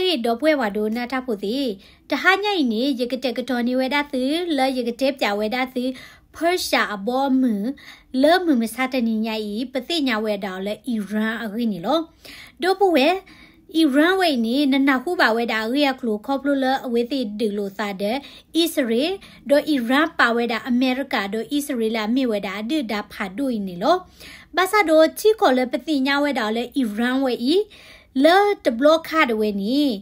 ဒီပုၢ်ဝဲၢ်ပှၤဒိကနၣ်တၢ်ဖိသ့ၣ်, တဟါညါအံၤန့ၣ် ယကတဲာ်ကတီၤန့ၢ်ဝဲဒၣ်သု လၢယကတဲပၠးဝဲဒၣ်သု Persia အဘီအမုၢ် လၢမုၢ်မဆါတနံၤညါအံၤ ပသ့ၣ်ညါဝဲဒၣ်အီၤလၢ Iran အဂ့ၢ်န့ၣ်လီၤ. ဒီပုၢ်ဝဲၢ် Iran ဝဲအံၤန့ၣ် နနၢ်ဟူဘၣ်ဝဲဒၣ်အဂ့ၢ်အကျိၤခီဖျိလၢအဝဲသ့ၣ်ဒုးလိာ်သးဒီး အံၣ်စရ့လး, ဒီး Iran ပာ်ဝဲဒၣ်အမဲရကၤဒီးအံၣ်စရ့လးလၢအမ့ၢ်ဝဲဒၣ်အဒုၣ်ဒါဖးဒိၣ်အံၤန့ၣ်လီၤ. ဘၣ်ဆၣ်ဒီးထံကီၢ်လၢပသ့ၣ်ညါဝဲဒၣ်အီၤလၢ Iran ဝဲအံၤ လၢတဘျီခါတဝဲန့ၣ်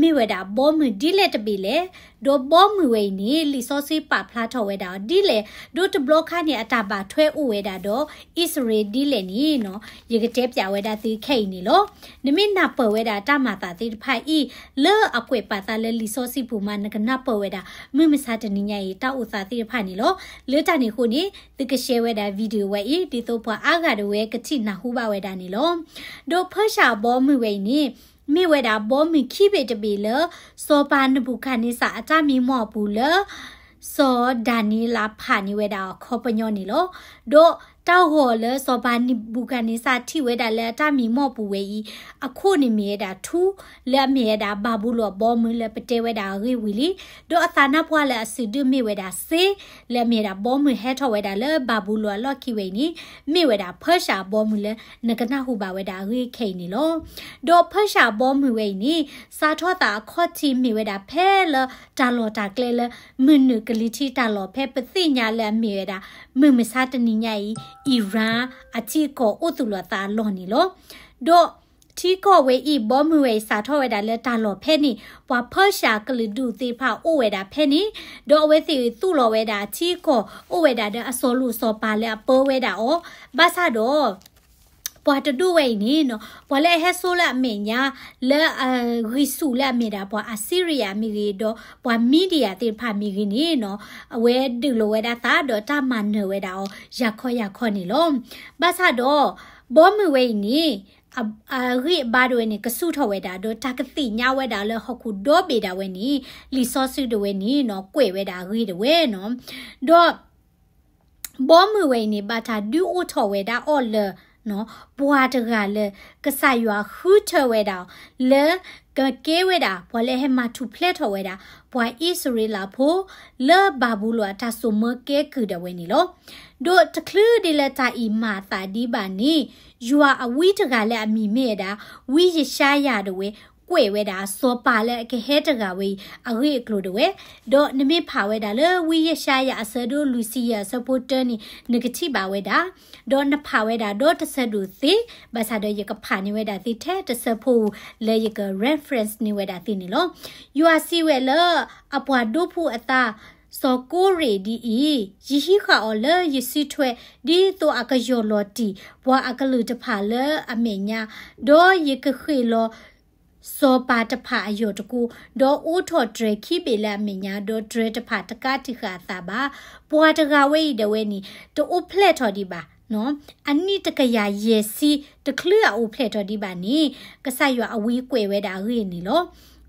မ့ၢ်ဝဲဒၣ်ဘီမုၢ်ဒ်လဲၣ်တဘ့ၣ်လဲၣ်, ဒီးဘီမုၢ်ဝဲအံၤန့ၣ် လံာ်စီဆှံပာ်ဖျါထီၣ်ဝဲဒၣ်အီၤဒ်လဲၣ်, ဒီးတဘျီခါန့ၣ် အတၢ်ဘၣ်ထွဲအိၣ်ဝဲဒၣ်ဒီး အံၣ်စရ့လးဒ်လဲၣ်န့ၣ်နီၤ, ယကတဲပၠးဝဲဒၣ်သုခဲအံၤန့ၣ်လီၤ. နမ့ၢ်နၢ်ပၢၢ်ဝဲဒၣ်တၢ်မၤသးသ့ၣ်တဖၣ်အံၤ လၢအကွဲးပာ်သးလၢလံာ်စီဆှံပူၤမး နကနၢ်ပၢၢ်ဝဲဒၣ် မုၢ်မဆါတနံၤညါအံၤ တၢ်အိၣ်သးသ့ၣ်တဖၣ်န့ၣ်လီၤ. လၢတၢ်န့ၣ်အဃိန့ၣ် သုက share ဝဲဒၣ် video ဝဲအံၤ ဒ်သိးပှၤအါဂၤတဝဲကထံၣ်နၢ်ဟူဘၣ်ဝဲဒၣ်န့ၣ်လီၤ. ဒီး Persia အဘီမုၢ်ဝဲအံၤန့ၣ် မ့ၢ်ဝဲဒၣ်ဘီမုၢ်ခံဘ့ၣ်တဘ့ၣ်လၢ စီၤပၤနဘူၤခၣ်န့စၢ်အတၢ်မံမီၢ်အပူၤလၢ စီၤဒၤနံးယ့လးဖးန့ၢ်ဝဲဒၣ်အခီပညီန့ၣ်လီၤ. ဒီးတၢ်ဂီၤလၢစီၤပၤနဘူၤခၣ်န့စၢ်ထံၣ်ဝဲဒၣ်လၢအတၢ်မံမီၢ်ပူၤဝဲအံၤ အခိၣ်န့ၣ်မ့ၢ်ဝဲဒၣ်ထူ လၢအမ့ၢ်ဝဲဒၣ်ဘၤဘူလိၣ်အဘီမုၢ်လၢပတဲဝဲဒၣ်အဂ့ၢ်ဝံၤလံ. ဒီးအသးနါပှၢ်လၢအစုဒုၣ်မ့ၢ်ဝဲဒၣ်စ့ လၢအမ့ၢ်ဝဲဒၣ်ဘီမုၢ်ဟဲထီၣ်ဝဲဒၣ်လၢဘၤဘူလိၣ်အလီၢ်ခံဝဲအံၤန့ၣ် မ့ၢ်ဝဲဒၣ် Persia အဘီမုၢ်လၢနကနၢ်ဟူဘၣ်ဝဲဒၣ်အဂ့ၢ်ခဲအံၤန့ၣ်လီၤ. ဒီး Persia အဘီမုၢ်ဝဲအံၤန့ၣ် စးထီၣ်သးအခီၣ်ထံးမ့ၢ်ဝဲဒၣ်ဖဲလၢတၢ်လီၢ်တၢ်ကျဲလၢ မုၢ်နုာ်ကလံၤထံးတၢ်လီၢ်ဖဲပသ့ၣ်ညါလၢအမ့ၢ်ဝဲဒၣ် မုၢ်မဆါတနံၤညါအံၤ Iran အထံအကီၢ်အိၣ်သူၣ်လီၤသးအလီၢ်န့ၣ်လီၤ. ဒီးထံကီၢ်ဝဲအံၤ ဘီမုၢ်ဝဲအံၤစးထီၣ်ဝဲဒၣ်လၢတၢ်လီၢ်ဖဲန့ၣ် ပှၤ Persia ကလုာ်ဒူၣ်သ့ၣ်တဖၣ်အိၣ်ဝဲဒၣ်ဖဲန့ၣ် ဒီးအဝဲသ့ၣ်သူၣ်လီၤဝဲဒၣ်အထံအကီၢ်အိၣ်ဝဲဒၣ်ဒီးအစီၤလိၣ်စီၤပၤလၢအပၢဝဲဒၣ်အီၤ ဘၣ်ဆၣ်ဒီး ပှၤတဒူၣ်ဝဲအံၤန့ၣ်နီၤ ပှၤလၢအဟဲစိလၢအမဲာ်ညါ လၢအဂံၢ်ဆူၣ်လၢအမ့ၢ်ဒၣ်ပှၤအစံရံယၤမ့ၢ်ဂ့ၤ ဒီးပှၤမံဒံယၤသ့ၣ်တဖၣ်မ့ၢ်ဂ့ၤန့ၣ်နီၤ အဝဲဒုးလိာ်ဝဲဒၣ်သးဒီးတၢ်မၤနၢၤဝဲဒၣ်အီၤ ယၤခီယၤခီန့ၣ်လီၤ. ဘၣ်ဆၣ်ဒီး ဘီမုၢ်ဝဲအံၤန့ၣ် အဂံၢ်အဘါဒၣ်ဝဲန့ၣ် ကဆူၣ်ထီၣ်ဝဲဒၣ် ဒီးတၢ်ကသ့ၣ်ညါဝဲဒၣ်လၢဟီၣ်ခိၣ်ဒီဘ့ၣ်ဒၣ်ဝဲန့ၣ် လံာ်စီဆှံဒၣ်ဝဲန့ၣ်နီၤ ကွဲးဝဲဒၣ်အဂ့ၢ်ဒၣ်ဝဲနီၤ ဒီး ဘီမုၢ်ဝဲအံၤန့ၣ် ဘၣ်တၢ်ဒုးအိၣ်ထီၣ်ဝဲဒၣ်အီၤလၢ ပှၤတဂၤလၢ ကစၢ်ယွၤဃုထၢဝဲဒၣ်အီၤ လၢကကဲဝဲဒၣ် ပှၤလၢဟဲမၤထူၣ်ဖျဲးထီၣ်ဝဲဒၣ် ပှၤအံၣ်စရ့လးဖိ လၢဘၤဘူလိၣ်အတၢ်စိာ်မၢကဲကုၢ်ဒၣ်ဝဲန့ၣ်လီၤ. ဒီးတချုးဒ်လၢတၢ်အံၤမၤအသးဒံးဘၣ်န့ၣ် ယွၤအဝံတဂၤလၢအမံၤမ့ၢ်ဝဲဒၣ် ဝံယၡါယၤဒၣ်ဝဲ ကွဲးဝဲဒၣ်စီၤပၤလၢအကဟဲတဂၤဝဲအံၤ အဂ့ၢ်အကျိၤဒၣ်ဝဲ, ဒီးနမ့ၢ်ဖးဝဲဒၣ်လၢဝံယၡါယၤအဆၢဒိၣ်လွံၢ်ဆံယဲၢ်အဆၢဖိတၢန့ၣ် နကထံၣ်ဘၣ်ဝဲဒၣ်, ဒီးနဖးဝဲဒၣ်ဒီးတဆၢဒိၣ်သ့, ဘၣ်ဆၣ်ဒီးယကဖးန့ၢ်ဝဲဒၣ်သ့ထဲတဆၢဖိဧိၤ လၢယက reference န့ၢ်ဝဲဒၣ်သ့န့ၣ်လီၤ. ယွၤစံးဝဲလၢအပှၤဒိဖုအသး, စီၤကိရ့ၣ်ဒ်အံၤ, ယဟံးဃာ်အီၤလၢယစုထွဲ, ဒ်သိးအကယီၢ်လီၤတံၢ် ပှၤအကလုာ်တဖၣ်လၢအမဲာ်ညါ, ဒီးယကဃ့ၢ်လီၤ စီၤပၤတဖၣ်အယီၢ်တကိး, ဒီးအိးထီၣ်တြဲၤခံဘ့ၣ်လၢအမဲာ်ညါ, ဒီးတြဲၤတဖၣ်တကးတံာ်ဃာ်အသးဘၣ်. ပှၤတဂၤဝဲအံၤဒၣ်ဝဲန့ၣ် တအိၣ်ဖျဲၣ်ထီၣ်ဒံးဘၣ်, အနံၣ်တကယၤယဲၢ်ဆံတချုးအအိၣ်ဖျဲၣ်ထီၣ်ဒံးဘၣ်န့ၣ် ကစၢ်ယွၤအဝံကွဲးဝဲဒၣ်အဂ့ၢ်န့ၣ်လီၤ.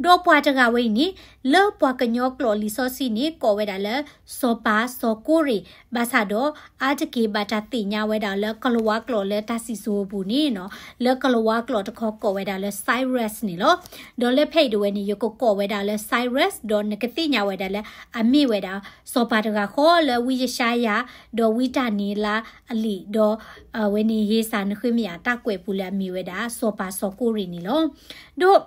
ဒီးပှၤတဂၤဝဲအံၤန့ၣ် လၢပှၤကညီကျိာ်လံာ်စီဆှံန့ၣ် ကိးဝဲဒၣ်လၢ စီၤပၤစီၤကိရ့ၣ်, ဘၣ်ဆၣ်ဒီး အါတက့ၢ်ဘၣ်တၢ်သ့ၣ်ညါဝဲဒၣ်လၢကလၤဝါကျိာ်လၢတၢ်စံၣ်စိၤအပူၤန့ၣ်နီၤ, လၢကလၤဝါကျိာ်တခီကိးဝဲဒၣ်လၢ Cyrus န့ၣ်လီၤ. ဒီးလၢဖဲအံၤဒၣ်ဝဲန့ၣ် ယကကိးဝဲဒၣ်လၢ Cyrus ဒီးနကသ့ၣ်ညါဝဲဒၣ်လၢ အမ့ၢ်ဝဲဒၣ်စီၤပၤတဂၤဃီလၢဝံယၡါယၤ, ဒီးဝံတၢ်နံၤလါအလံာ်, ဒီးအဝဲန့ၣ် ဟ့စၢ်နဃ့မယၤတၢ်ကွဲးပူၤလၢအမ့ၢ်ဝဲဒၣ် စီၤပၤစီၤကိရ့ၣ်န့ၣ်လီၤ. ဒီး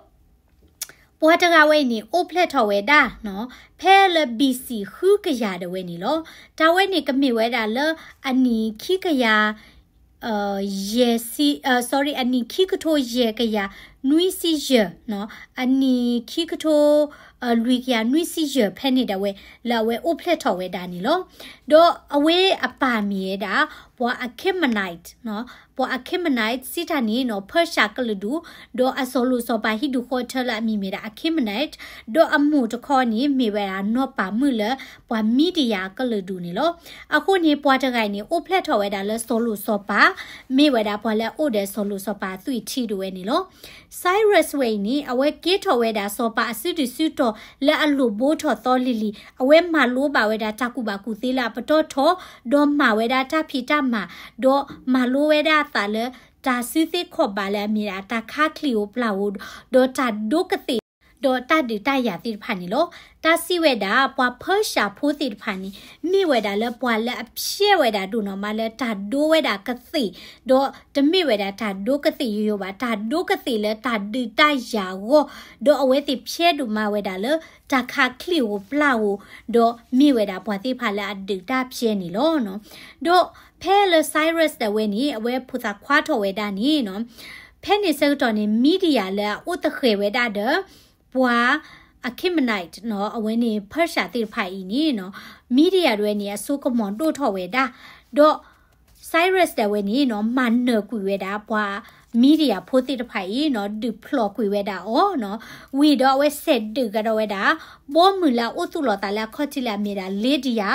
ပှၤတဂၤဝဲအံၤန့ၣ် အိၣ်ဖျဲၣ်ထီၣ်ဝဲဒၣ်နီၤ, ဖဲလၢ B C ဃုကယၤဒၣ်ဝဲန့ၣ်လီၤ. တၢ်ဝဲန့ၣ်ကမ့ၢ်ဝဲဒၣ်လၢအနံၣ်ခံကယၤ ယဲၢ်ဆံ, sorry, အနံၣ်ခံကထိယဲၢ်ကယၤနွံဆံယဲၢ်နီၤ, အနံၣ်ခံကထိ လွံၢ်ကယၤနွံဆံယဲၢ်ဖဲန့ၣ်ဒၣ်ဝဲ လၢအဝဲအိၣ်ဖျဲၣ်ထီၣ်ဝဲဒၣ်န့ၣ်လီၤ. ဒီးအဝဲအပၢ်မ့ၢ်ဝဲဒၣ် ပှၤ Achaemenid နီၤ, ပှၤ Achaemenid စံးတၢ်န့ၣ်နီၤ Persia ကလုာ်ဒူၣ်, ဒီးအစီၤလိၣ်စီၤပၤဟံၣ်ဒူၣ်ဃီထၢလၢအမံၤမ့ၢ်ဒၣ် Achaemenid, ဒီးအမိၢ်တခီန့ၣ် မ့ၢ်ဝဲဒၣ်နီၢ်ပၤမုၣ်လၢပှၤမံဒယၤကလုာ်ဒူၣ်န့ၣ်လီၤ. အဃိန့ၣ် ပှၤတဂၤအံၤန့ၣ် အိၣ်ဖျဲၣ်ထီၣ်ဝဲဒၣ်လၢစီၤလိၣ်စီၤပၤ, မ့ၢ်ဝဲဒၣ်ပှၤလၢအအိၣ်ဒီးစီၤလိၣ်စီၤပၤအသွံၣ်ထံဒၣ်ဝဲန့ၣ်လီၤ. Cyrus ဝဲအံၤန့ၣ် အဝဲကဲထီၣ်ဝဲဒၣ်စီၤပၤအစုဒုၣ်စုတီၤလၢအလိၣ်ဘှီထီၣ်သီလံၤလံၤ, အဝဲမၤလိဘၣ်ဝဲဒၣ်တၢ်ကူၣ်ဘၣ်ကူၣ်သ့လၢအပတီၢ်ထီ, ဒီးမၤဝဲဒၣ်တၢ်ဖံးတၢ်မၤ, ဒီးမၤလိဝဲဒၣ်အသးလၢ တၢ်စုသ့ခီၣ်ဘၣ်လၢအမ့ၢ်ဒၣ်တၢ်ခါချံၣ်ဧိၤပျၢ်ဧိၤ, ဒီးတၢ်ဒိကသ့ၣ် ဒီးတၢ်ဒုးတၢ်ယၤသ့ၣ်တဖၣ်န့ၣ်လီၤ. တၢ်စံးဝဲဒၣ် ပှၤဖၢၡၢဖိသ့ၣ်တဖၣ်န့ၣ် မ့ၢ်ဝဲဒၣ်လၢပှၤလၢအဖျဲးဝဲဒၣ်ဒိၣ်နီၢ်မးလၢတၢ်ဒိဝဲဒၣ်ကသ့ၣ်, ဒီးတမ့ၢ်ဝဲဒၣ်တၢ်ဒိကသ့ၣ်ယိယိဘၣ်, တၢ်ဒိကသ့ၣ်လၢတၢ်ဒုးတၢ်ယၤအဂီၢ်, ဒီးအဝဲသ့ၣ်ဖျဲးဒိၣ်မးဝဲဒၣ်လၢ တၢ်ခးချံၣ်ဧိၤပျၢ်ဧိၤ, ဒီးမ့ၢ်ဝဲဒၣ်ပှၤသ့ၣ်တဖၣ်လၢအဒုးတၢ်ဖျဲးန့ၣ်လီၤ. ဒီးဖဲလၢ Cyrus ဒၣ်ဝဲန့ၣ် အဝဲဖိသၣ်ခွါထီၣ်ဝဲဒၣ်န့ၣ်နီၤ, ဖဲန့ၣ်ဆၢကတီၢ်န့ၣ် Media လၢအအိၣ်သဃဲၤဝဲဒၣ်ဒီး ပှၤ Achaemenid နီၤ, အဝဲန့ၣ် ဖၢၡၢသ့ၣ်တဖၣ်အံၤန့ၣ်နီၤ, Media ဒၣ်ဝဲန့ၣ် အစိကမီၤဒိၣ်ထီၣ်ဝဲဒၣ်, ဒီး Cyrus ဒၣ်ဝဲန့ၣ်နီၤ မၤနၢၤကွံာ်ဝဲဒၣ် ပှၤ Media ဖိသ့ၣ်တဖၣ်အံၤနီၤ, ဒုးဖျိးကွံာ်ဝဲဒၣ်အီၤနီၤ, ဝံၤဒီးအဝဲစဲးဒုးကဒီးဝဲဒၣ် ဘီမုၢ်လၢအအိၣ်သူၣ်လီၤသးလၢအခီၣ်ထံးလၢအမ့ၢ်ဒၣ် Lydia,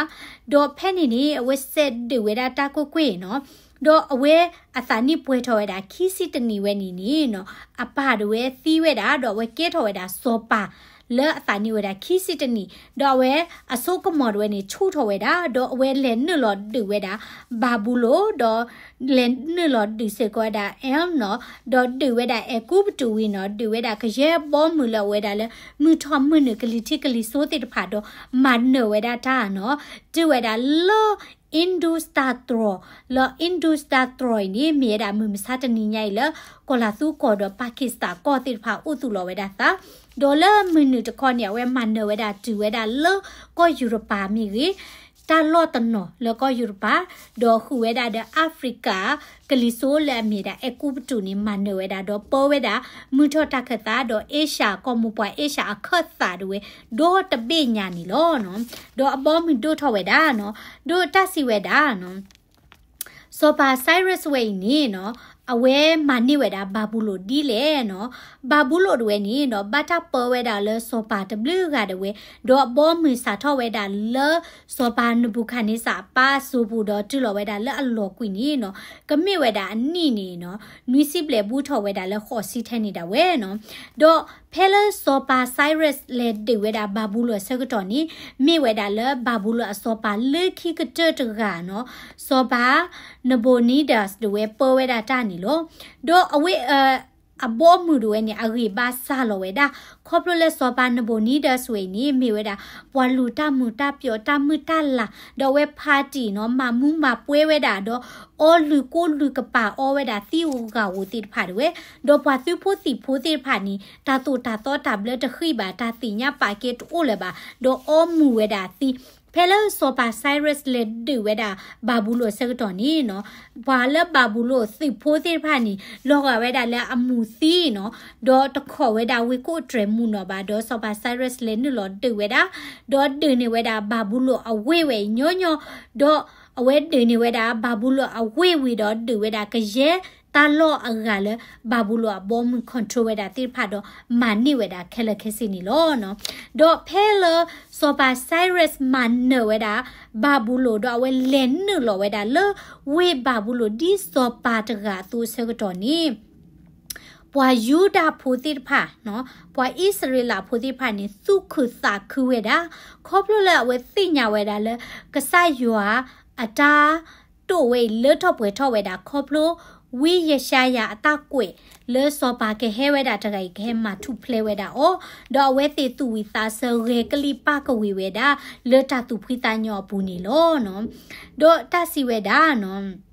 ဒီးဖဲန့ၣ်န့ၣ် အဝဲစဲးဒုးဝဲဒၣ်တၢ်ကွ့ၢ်ကွ့ၢ်နီၤ, ဒီးအဝဲအသးနံၣ်ပှဲၤထီၣ်ဝဲဒၣ်ခံဆံတနံၣ်ဝဲန့ၣ်န့ၣ်နီၤ, အပၢ်ဒၣ်ဝဲသံဝဲဒၣ် ဒီးအဝဲကဲထီၣ်ဝဲဒၣ်စီၤပၤ လၢအသးနံၣ်ဝဲဒၣ်ခံဆံတနံၣ်, ဒီးအဝဲအစိကမီၤဒၣ်ဝဲန့ၣ် ဆူၣ်ထီၣ်ဝဲဒၣ်, ဒီးအဝဲလဲၤနုာ်လီၤဒုးဝဲဒၣ် ဘၤဘူလိၣ်, ဒီးလဲၤနုာ်လီၤဒုးစ့ၢ်ကီးဝဲဒၣ် Elm နီၤ, ဒီးဒုးဝဲဒၣ်အဲၤကူပတူးဝံၤနီၤ, ဒုးဝဲဒၣ်ကယဲၢ်ဘီမုၢ်လၢအဝဲဒၣ်လၢ မုၢ်ထီၣ်မုၢ်နုာ်ကလံၤထံးကလံၤစိးသ့ၣ်တဖၣ်ဒီး မၤနၢၤဝဲဒၣ်တၢ်နီၤ, တုၤဝဲဒၣ်လၢ Indus တၢ်တြီၤ, လၢ Indus တၢ်တြီၤအံၤန့ၣ် မ့ၢ်ဝဲဒၣ်မုၢ်မဆါတနံၤညါအံၤလၢ ကီၢ်လၤသူကီၢ်ဒီး Pakistan ကီၢ်သ့ၣ်တဖၣ်အိၣ်သူၣ်လီၤဝဲဒၣ်သး, ဒီးလၢမုၢ်နုာ်တခီန့ၣ် အဝဲမၤနၢၤဝဲဒၣ်တုၤဝဲဒၣ်လၢကီၢ်ယူရပၤမ့ၢ်ဂ့ၤ, တၢ်လီၢ်တနီၤလၢကီၢ်ယူရပၤ, ဒီးဃုာ်ဝဲဒၣ်ဒီး Africa ကလံၤစိးလၢအမ့ၢ်ဒၣ်အဲၤကူပတူးန့ၣ် မၤနၢၤဝဲဒၣ် ဒီးပၢဝဲဒၣ် မုၢ်ထီၣ်တၢ်ခၢၣ်သး ဒီးအ့ရှၢၣ် ကီၢ်မိၢ်ပှၢ်အ့ရှၢၣ်အခၢၣ်သးဒၣ်ဝဲ ဒီတဘ့ၣ်ညါန့ၣ်လီၤ. ဒီးအဘီမုၢ်ဒိၣ်ထီၣ်ဝဲဒၣ်နီၤ, ဒီးတၢ်စံးဝဲဒၣ်နီၤ စီၤပၤ Cyrus ဝဲအံၤန့ၣ်နီၤ, အဝဲမၤန့ၢ်ဝဲဒၣ်ဘၤဘူလိၣ်ဒ်လဲၣ်နီၤ, ဘၤဘူလိၣ်ဒၣ်ဝဲန့ၣ်နီၤ ဘၣ်တၢ်ပၢဝဲဒၣ်လၢစီၤပၤတဘျုးဂၤဒၣ်ဝဲ, ဒီးအဘီမုၢ်စးထီၣ်ဝဲဒၣ်လၢ စီၤပၤနဘူၤခၣ်န့စၢ်အပၢ်အစိၤပူၤဒီးတုၤလီၤဝဲဒၣ်လၢအလီၤကွံာ်န့ၣ်နီၤ, ကမ့ၢ်ဝဲဒၣ်အနံၣ်န့ၣ်နီၤ, နွံဆံဘျဲၣ်ဘူးထီၣ်ဝဲဒၣ်လၢဃိးဆံထဲန့ၣ်ဒၣ်ဝဲနီၤ, ဒီးဖဲလၢစီၤပၤ Cyrus လဲၤဒုးဝဲဒၣ်ဘၤဘူလိၣ်အဆၢကတီၢ်န့ၣ် မ့ၢ်ဝဲဒၣ်လၢဘၤဘူလိၣ်အစီၤပၤလၢခံကတၢၢ်တဂၤနီၤ, စီၤပၤ Nabonidus ဒၣ်ဝဲပၢဝဲဒၣ်တၢ်န့ၣ်လီၤ. ဒီးအဝဲ အဘီအမုၢ်ဒၣ်ဝဲန့ၣ် အဂံၢ်ဘါစၢ်လီၤဝဲဒၣ်, ခီဖျိလၢစီၤပၤ Nabonidus ဝဲအံၤန့ၣ် မ့ၢ်ဝဲဒၣ် ပှၤလူၤတၢ်မုာ်တၢ်ပျီၣ်တၢ်မုၢ်တၢ်လၤ, ဒီးအဝဲ party နီၤ, မၤမူမၤပွဲဝဲဒၣ်, ဒီးအီလုၢ်ကိလုၢ်ကပာ် အီဝဲဒၣ်သံဧိၤဂၤဧိၤသ့ၣ်တဖၣ်ဒၣ်ဝဲ, ဒီးပှၤသုးဖိသံၣ်ဖိသ့ၣ်တဖၣ်န့ၣ် တၢ်သိၣ်တၢ်သီတၢ်ဘျၢတဃံးဘၣ်, တၢ်သ့ၣ်ညါပာ်ကဲတအိၣ်လၢၤဘၣ်, ဒီးအီမူၤဝဲဒၣ်သံ ဖဲလၢစီၤပၤ Cyrus လဲၤဒုးဝဲဒၣ်ဘၤဘူလိၣ်အဆၢကတီၢ်န့ၣ်နီၤ, ပှၤလၢဘၤဘူလိၣ်သုးဖိသ့ၣ်တဖၣ်န့ၣ် လီၤဂာ်ဝဲဒၣ်လၢအမူၤသံနီၤ, ဒီးတခိးဝဲဒၣ်ဝ့ၢ်ခိၣ်အတြဲၤမူနီၤဘၣ်, ဒီးစီၤပၤ Cyrus လဲၤနုာ်လီၤဒုးဝဲဒၣ်, ဒီးဒုးန့ၢ်ဝဲဒၣ်ဘၤဘူလိၣ်အဝ့ၢ်ဝဲအံၤညီညီ, ဒီးအဝဲဒုးန့ၢ်ဝဲဒၣ်ဘၤဘူလိၣ်အဝ့ၢ်ဝံၤဒီး ဒုးဝဲဒၣ်ကယဲၢ်တၢ်လီၢ်အဂၤလၢ ဘၤဘူလိၣ်အဘီအမုၢ် control ဝဲဒၣ်သ့ၣ်တဖၣ်ဒီး မၤန့ၢ်ဝဲဒၣ်ခဲလၢာ်ခဲဆ့န့ၣ်လီၤ. ဒီးဖဲလၢစီၤပၤ Cyrus မၤနၢၤဝဲဒၣ် ဘၤဘူလိၣ် ဒီးအဝဲလဲၤနုာ်လီၤဝဲဒၣ်လၢဝ့ၢ်ဘၤဘူလိၣ် ဒ်စီၤပၤတဂၤအသိးအဆၢကတီၢ်န့ၣ် ပှၤယူဒၤဖိသ့ၣ်တဖၣ်, ပှၤအံၣ်စရ့လးဖိသ့ၣ်တဖၣ်န့ၣ် သူၣ်ခုသးခုဝဲဒၣ်, ခီဖျိလၢအဝဲသ့ၣ်ညါဝဲဒၣ်လၢ ကစၢ်ယွၤအတၢ် တိာ်ဝဲအံၤလၢထီၣ်ပှဲၤထီၣ်ဝဲဒၣ် ခီဖျိ ဝံယၡါယၤအတၢ်ကွဲး လၢစီၤပၤကဟဲဝဲဒၣ်တဂၤအံၤ ကဟဲမၤထူၣ်ဖျဲးဝဲဒၣ်အီၤ, ဒီးအဝဲသ့ၣ်သူၣ်ဝံၤသးစၢၤ ဂဲၤကလံၣ်ပာ်ကဝံၤဝဲဒၣ် လၢတၢ်သူၣ်ဖှံသးညီအပူၤန့ၣ်လီၤ. ဒီးတၢ်စံးဝဲဒၣ်နီၤ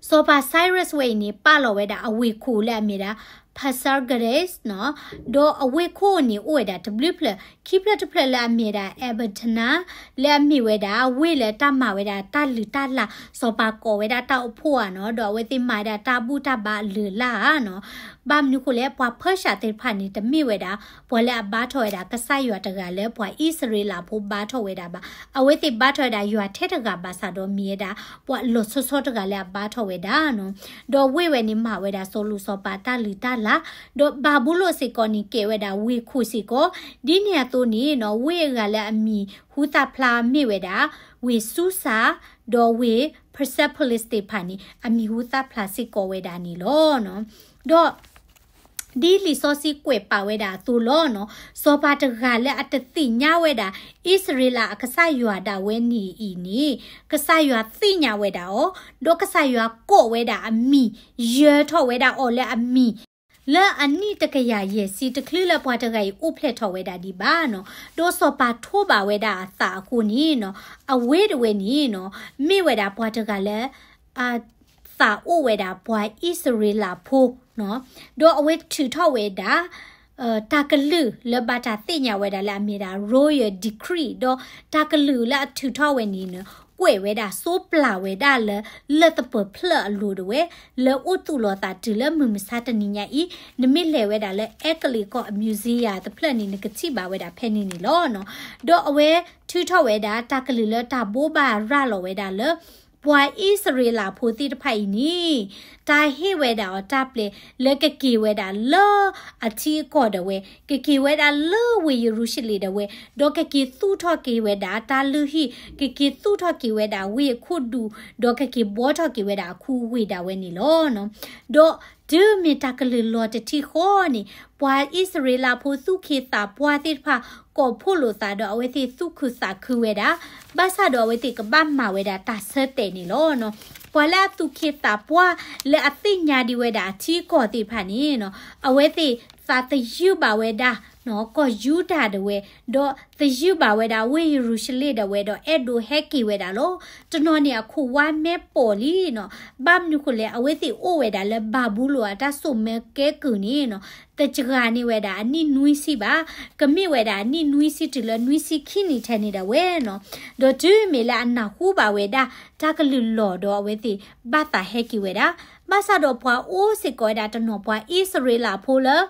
စီၤပၤ Cyrus ဝဲအံၤန့ၣ် ပာ်လီၤဝဲဒၣ်အဝ့ၢ်ခိၣ်လၢအမ့ၢ်ဒၣ် Pasargadash နီၤ, ဒီးအဝ့ၢ်ခိၣ်န့ၣ်အိၣ်ဝဲဒၣ်တဘျုးဖျၢၣ်, ခံဖျၢၣ်တဖျၢၣ်လၢအမ့ၢ်ဒၣ် Ecbatana လၢအမ့ၢ်ဝဲဒၣ်ဝ့ၢ်လၢတၢ်မၤဝဲဒၣ်တၢ်လုၢ်တၢ်လၢ်, စီၤပၤကိးဝဲဒၣ်တၢ်အိၣ်ဖှိၣ်ဧါနီၤ, ဒီးအဝဲသ့ၣ်မၤဝဲဒၣ်တၢ်ဘူၣ်တၢ်ဘါအလုၢ်အလၢ်ဧါနီၤ. ဘၣ်မနုၤဃိလဲၣ် ပှၤဖၢၡၢသ့ၣ်တဖၣ်န့ၣ် တမ့ၢ်ဝဲဒၣ် ပှၤလၢအဘါထီၣ်ဝဲဒၣ် ကစၢ်ယွၤတဂၤလၢပှၤအံၣ်စရ့လးဖိဘါထီၣ်ဝဲဒၣ်ဘၣ်. အဝဲသ့ၣ်ဘါထီၣ်ဝဲဒၣ်ယွၤထဲတဂၤဘၣ်ဆၣ်ဒီးမ့ၢ်ဝဲဒၣ် ပှၤလီၤဆီဆီတဂၤလၢအဘါထီၣ်ဝဲဒၣ်နီၤ. ဒီးဝ့ၢ်ဝဲန့ၣ်မၤဝဲဒၣ်စီၤလိၤစီၤပၤတၢ်လုၢ်တၢ်လၢ်, ဒီးဘၤဘူလိၣ်စ့ၢ်ကီးန့ၣ် ကဲဝဲဒၣ်ဝ့ၢ်ခိၣ်စ့ၢ်ကီး, ဒ်န့ၣ်အသိးန့ၣ်နီၤ ဝ့ၢ်အဂၤလၢအမံၤဟူသၣ်ဖျါမ့ၢ်ဝဲဒၣ် ဝ့ၢ်စူစၤ ဒီးဝ့ၢ် Persepolis သ့ၣ်တဖၣ်န့ၣ် အမံၤဟူသၣ်ဖျါစ့ၢ်ကီးဝဲဒၣ်န့ၣ်လီၤ. ဒီး ဒ်လံာ်စီဆှံကွဲးပာ်ဝဲဒၣ်အသိးလီၤနီၤ, စီၤပၤတဂၤလၢအတသ့ၣ်ညါဝဲဒၣ် အံၣ်စရ့လးအကစၢ်ယွၤဒၣ်ဝဲန့ၣ်အံၤန့ၣ် ကစၢ်ယွၤသ့ၣ်ညါဝဲဒၣ်အီၤ, ဒီးကစၢ်ယွၤကိးဝဲဒၣ်အမံၤ, ယၢၤထီၣ်ဝဲဒၣ်အီၤလၢအမံၤ လၢအနံၣ်တကယၤယဲၢ်ဆံတချုးလၢပှၤတဂၤအံၤအိၣ်ဖျဲၣ်ထီၣ်ဝဲဒၣ်ဒံးဘၣ်နီၤ, ဒီးစီၤပၤထိးဘၣ်ဝဲဒၣ်အသးအဃိန့ၣ်နီၤ, အဝဲတဝဲန့ၣ်နီၤ, မ့ၢ်ဝဲဒၣ်ပှၤတဂၤလၢ အသးအိၣ်ဝဲဒၣ်ပှၤအံၣ်စရ့လးဖိနီၤ, ဒီးအဝဲထုးထီၣ်ဝဲဒၣ် တၢ်ကလုၢ်လၢဘၣ်တၢ်သ့ၣ်ညါဝဲဒၣ်လၢအမ့ၢ်ဒၣ် Royal Decree ဒီးတၢ်ကလုၢ်လၢအထုးထီၣ်ဝဲန့ၣ်နီၤ, ကွဲးဝဲဒၣ် စိးပျၢ်ဝဲဒၣ်လၢ လၢၢ်သပၢၤဖျၢၣ်အလိၤတဝဲ, လၢအိၣ်သူၣ်လီၤသးတုၤလၢမုၢ်မဆါတနံၤညါအံၤ, နမ့ၢ်လဲၤဝဲဒၣ်လၢအဲကလံးကီၢ်အ museum တဖျၢၣ်န့ၣ် နကထံၣ်ဘၣ်ဝဲဒၣ်ဖဲန့ၣ်န့ၣ်လီၤနီၤ. ဒီးအဝဲထုးထီၣ်ဝဲဒၣ်တၢ်ကလုၢ်လၢတၢ်ဘိးဘၣ်ရၤလီၤဝဲဒၣ်လၢ ပှၤအံၣ်စရ့လးဖိသ့ၣ်တဖၣ်အံၤန့ၣ် တၢ်ဟ့ၣ်ဝဲဒၣ်အီၤတၢ်ပျဲလၢကက့ၤဝဲဒၣ်လၢအထံအကီၢ်ဒၣ်ဝဲ, ကက့ၤဝဲဒၣ်လၢဝ့ၢ်ယရူၤၡလ့ၣ်ဒၣ်ဝဲ, ဒီးကက့ၤသူၣ်ထီၣ်က့ၤဝဲဒၣ်တၢ်လုၢ်ဟံၣ်, ကက့ၤသူၣ်ထီၣ်က့ၤဝဲဒၣ်ဝ့ၢ်အခိၣ်ဒူၣ်, ဒီးကက့ၤဘှီထီၣ်က့ၤဝဲဒၣ်အခူအဝ့ၢ်ဒၣ်ဝဲန့ၣ်လီၤနီၤ. ဒီးတုၤမ့ၢ်တၢ်ကလုၢ်လီၤတထံၣ်ဃီန့ၣ်, ပှၤအံၣ်စရ့လးဖိသူၣ်က့သးပှၢ်သ့ၣ်တဖၣ် ကိးဖှိၣ်လိာ်သးဒီးအဝဲသ့ၣ်သူၣ်ခုသးခုဝဲဒၣ်, ဘၣ်ဆၣ်ဒီးအဝဲသ့ၣ်ကဘၣ်မၤဝဲဒၣ်တၢ်ဆၢတဲာ်န့ၣ်လီၤနီၤ. ပှၤလၢအသူၣ်က့သးပှၢ်လၢအသ့ၣ်ညါဒံးဝဲဒၣ်အထံအကီၢ်သ့ၣ်တဖၣ်န့ၣ်နီၤ, အဝဲသ့ၣ်သးသယုၢ်ဘၣ်ဝဲဒၣ် ကီၢ်ယူဒၤဒၣ်ဝဲ, ဒီးသယုၢ်ဘၣ်ဝဲဒၣ်ဝ့ၢ်ယရူၤၡလ့ၣ်ဒၣ်ဝဲ, ဒီးအဲၣ်ဒိးဟဲက့ၤဝဲဒၣ်လီၤ. တနီၤန့ၣ်အခိၣ်ဝါမဲာ်ပိာ်လံနီၤ. ဘၣ်မနုၤဃိလဲၣ်, အဝဲသ့ၣ်အိၣ်ဝဲဒၣ်လၢဘၤဘူလိၣ်အတၢ်စိာ်မၢကဲကုၢ်န့ၣ်နီၤ, တစှၤန့ၢ်ဝဲဒၣ်အနံၣ်နွံဆံဘၣ်, ကမ့ၢ်ဝဲဒၣ်အနံၣ်နွံဆံတုၤလၢနွံဆံခံနံၣ်ထဲန့ၣ်ဒၣ်ဝဲနီၤ. ဒီးတုၤမ့ၢ်လၢအနၢ်ဟူဘၣ်ဝဲဒၣ်တၢ်ကလုၢ်လီၤဒီးအဝဲသ့ၣ်ဘၣ်သးဟဲက့ၤဝဲဒၣ်, ဘၣ်ဆၣ်ဒီးပှၤအိၣ်စ့ၢ်ကီးဝဲဒၣ်တနီၤပှၤအံၣ်စရ့လးဖိလၢ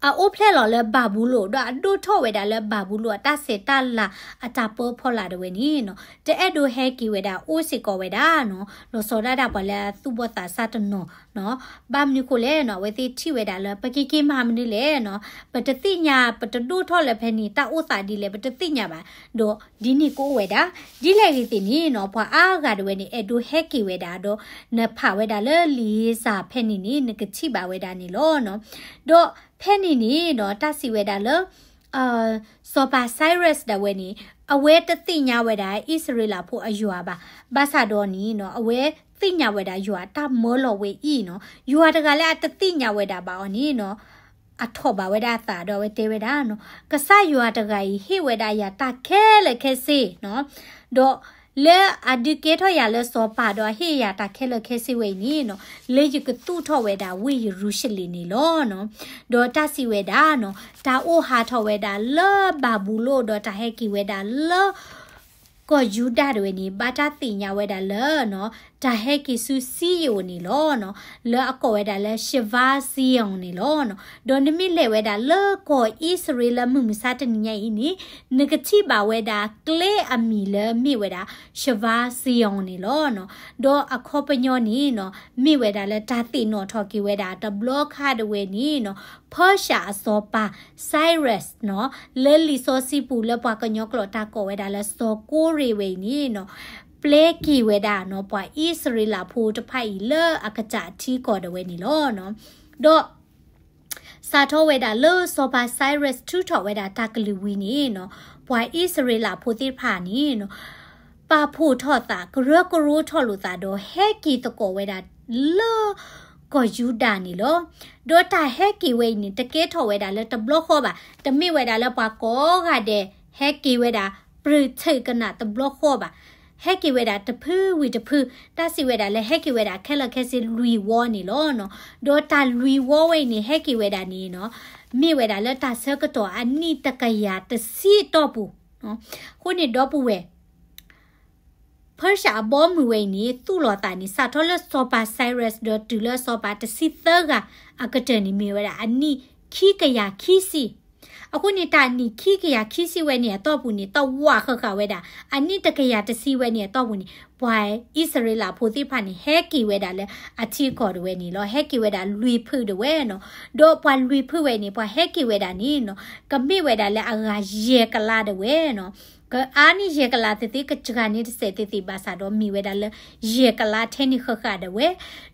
အအိၣ်ဖျဲၣ်လီၤလၢဘၤဘူလိၣ်, ဒီးအဒိၣ်ထီၣ်ဝဲဒၣ်လၢဘၤဘူလိၣ်အတၢ်ဆဲးတၢ်လၤအတၢ်ပၢဖီလာ်ဒၣ်ဝဲန့ၣ်နီၤ, တအဲၣ်ဒိးဟဲက့ၤဝဲဒၣ်အိၣ်စ့ၢ်ကီးဝဲဒၣ်နီၤ, လီၤဆီဒၣ်တၢ်ပှၤလၢအသူၣ်ဘီၣ်သးစၢ်တနီၤနီၤ. ဘၣ်မနုၤဃိလဲၣ်နီၤ, အဝဲသ့ၣ်ထံၣ်ဝဲဒၣ်လၢပက့ၤက့ၤမၤမနုၤလဲၣ်နီၤ, ပတသ့ၣ်ညါ, ပတဒိၣ်ထီၣ်လၢဖဲန့ၣ် တၢ်အိၣ်သးဒ်လဲၣ် ပတသ့ၣ်ညါဘၣ်, ဒီးဒ်န့ၣ်ကအိၣ်ဝဲဒၣ်. ဒ်လဲၣ်ဂ့ၤသ့ၣ်န့ၣ်နီၤ, ပှၤအါဂၤဒၣ်ဝဲန့ၣ် အဲၣ်ဒိးဟဲက့ၤဝဲဒၣ်ဒီး နဖးဝဲဒၣ်လၢလံာ်စၢ်ဖဲန့ၣ်န့ၣ် နကထံၣ်ဘၣ်ဝဲဒၣ်န့ၣ်လီၤနီၤ. ဒီးဖဲန့ၣ်န့ၣ်နီၤ, တၢ်စံးဝဲဒၣ်လၢ စီၤပၤ Cyrus ဒၣ်ဝဲန့ၣ် အဝဲတသ့ၣ်ညါဝဲဒၣ်အံၣ်စရ့လးဖိအယွၤဘၣ်. ဘၣ်ဆၣ်ဒီးန့ၣ်နီၤ, အဝဲသ့ၣ်ညါဝဲဒၣ်ယွၤအတၢ်မၢလီၤဝဲအံၤနီၤ. ယွၤတဂၤလၢအတသ့ၣ်ညါဝဲဒၣ်ဘၣ်အီၤန့ၣ်နီၤ, အထီၣ်ဘၣ်ဝဲဒၣ်အသးဒီးအဝဲတဲဝဲဒၣ်နီၤ, ကစၢ်ယွၤတဂၤအံၤဟ့ၣ်ဝဲဒၣ်ယၤတၢ်ခဲလၢာ်ခဲဆ့နီၤ, ဒီးလၢအဒုးကဲထီၣ်ယၤလၢစီၤပၤဒီးအဟ့ၣ်ယၤတၢ်ခဲလၢာ်ခဲဆ့ဝဲအံၤန့ၣ်နီၤ, လၢယကသူၣ်ထီၣ်ဝဲဒၣ်ဝ့ၢ်ယရူၤၡလ့ၣ်န့ၣ်လီၤနီၤ. ဒီးတၢ်စံးဝဲဒၣ်နီၤ, တၢ်အိၣ်ဟးထီၣ်ဝဲဒၣ်လၢဘၤဘူလိၣ်ဒီးတၢ်ဟဲက့ၤဝဲဒၣ်လၢ ကီၢ်ယူဒၤဒၣ်ဝဲန့ၣ် ဘၣ်တၢ်သ့ၣ်ညါဝဲဒၣ်လၢနီၤ, တၢ်ဟဲက့ၤဆူစံယိၣ်န့ၣ်လီၤနီၤ, လၢအကိးဝဲဒၣ်လၢ Shiva Zion န့ၣ်လီၤနီၤ. ဒီးနမ့ၢ်လဲၤဝဲဒၣ်လၢကီၢ်အံၣ်စရ့လးလၢမုၢ်မဆါတနံၤညါအံၤန့ၣ်, နကထံၣ်ဘၣ်ဝဲဒၣ်ကျဲအမံၤလၢမ့ၢ်ဝဲဒၣ် Shiva Zion န့ၣ်လီၤနီၤ. ဒီးအခီပညီန့ၣ်နီၤ, မ့ၢ်ဝဲဒၣ်လၢတၢ်သ့ၣ်နီၣ်ထီၣ်က့ၤဝဲဒၣ်တဘျီခါဒၣ်ဝဲန့ၣ်နီၤ, ဖၢၡၢအစီၤပၤ Cyrus နီၤ, လၢလံာ်စီဆှံပူၤလၢပှၤကညီကျိာ်တၢ်ကိးဝဲဒၣ်လၢစီၤကိရ့ၣ်ဝဲအံၤန့ၣ်နီၤ, ပျဲက့ၤဝဲဒၣ်နီၤ, ပှၤအံၣ်စရ့လးဖိတဖၣ်အံၤလၢအကစၢ်အထံကီၢ်ဒၣ်ဝဲန့ၣ်လီၤနီၤ. ဒီး စးထီၣ်ဝဲဒၣ်လၢစီၤပၤ Cyrus ထုးထီၣ်ဝဲဒၣ်တၢ်ကလုၢ်ဝံၤန့ၣ်နီၤ, ပှၤအံၣ်စရ့လးဖိသ့ၣ်တဖၣ်န့ၣ်နီၤ, ပာ်ဖှိၣ်ထီၣ်သး ကရၢကရိထီၣ်လိာ်သးဒီးဟဲက့ၤသကိးဝဲဒၣ်လၢ ကီၢ်ယူဒၤန့ၣ်လီၤ. ဒီးတၢ်ဟဲက့ၤဝဲအံၤန့ၣ် တကဲထီၣ်ဝဲဒၣ်လၢတဘျီဃီဘၣ်, တမ့ၢ်ဝဲဒၣ်လၢပှၤကိးဂၤဒဲး ဟဲက့ၤဝဲဒၣ် ပြၢထၢၣ်ကနၣ်တဘျီဃီဘၣ်. ဟဲက့ၤဝဲဒၣ်တဖုဝံၤတဖု, တၢ်စံးဝဲဒၣ်လၢဟဲက့ၤဝဲဒၣ်ခဲလၢာ်ခဲဆ့လွံၢ်ဝီန့ၣ်လီၤနီၤ. ဒီးတၢ်လွံၢ်ဝီဝဲအံၤန့ၣ် ဟဲက့ၤဝဲဒၣ်န့ၣ်နီၤ, မ့ၢ်ဝဲဒၣ်လၢတၢ်ဆၢကတီၢ်အနံၣ်တကယၤတဆံအတီၢ်ပူၤ. အဃိန့ၣ်ဒီပုၢ်ဝဲၢ် ဖၢၡၢအဘီမုၢ်ဝဲအံၤန့ၣ် သူၣ်လီၤသးန့ၣ် စးထီၣ်လၢစီၤပၤ Cyrus ဒီးတုၤလၢစီၤပၤတဆံသၢဂၤအကတၢၢ်န့ၣ် မ့ၢ်ဝဲဒၣ်အနံၣ်ခံကယၤခံဆံ. အဃိန့ၣ် တၢ်နံၣ်ခံကယၤခံဆံဝဲန့ၣ်အတီၢ်ပူၤန့ၣ် တဝာ်ဃၣ်ဃၣ်ဝဲဒၣ် အနံၣ်တကယၤတဆံဝဲန့ၣ်အတီၢ်ပူၤန့ၣ် ပှၤအံၣ်စရ့လးဖိသ့ၣ်တဖၣ်န့ၣ် ဟဲက့ၤဝဲဒၣ်လၢအထံအကီၢ်ဒၣ်ဝဲန့ၣ်လီၤ. ဟဲက့ၤဝဲဒၣ်လွံၢ်ဖုဒၣ်ဝဲနီၤ. ဒီးပှၤလွံၢ်ဖုဝဲန့ၣ် ပှၤဟဲက့ၤဝဲဒၣ်န့ၣ်နီၤ ကမ့ၢ်ဝဲဒၣ်လၢအဂၤယဲၢ်ကလးဒၣ်ဝဲနီၤ. ကအါန့ၢ်ယဲၢ်ကလးသ့ၣ်သ့ၣ် ကစှၤန့ၢ်တစဲးသ့ၣ်သ့ၣ်ဘၣ်ဆၣ်ဒီး မ့ၢ်ဝဲဒၣ်လၢယဲၢ်ကလးထဲန့ၣ်ဃၣ်ဃၣ်ဒၣ်ဝဲ.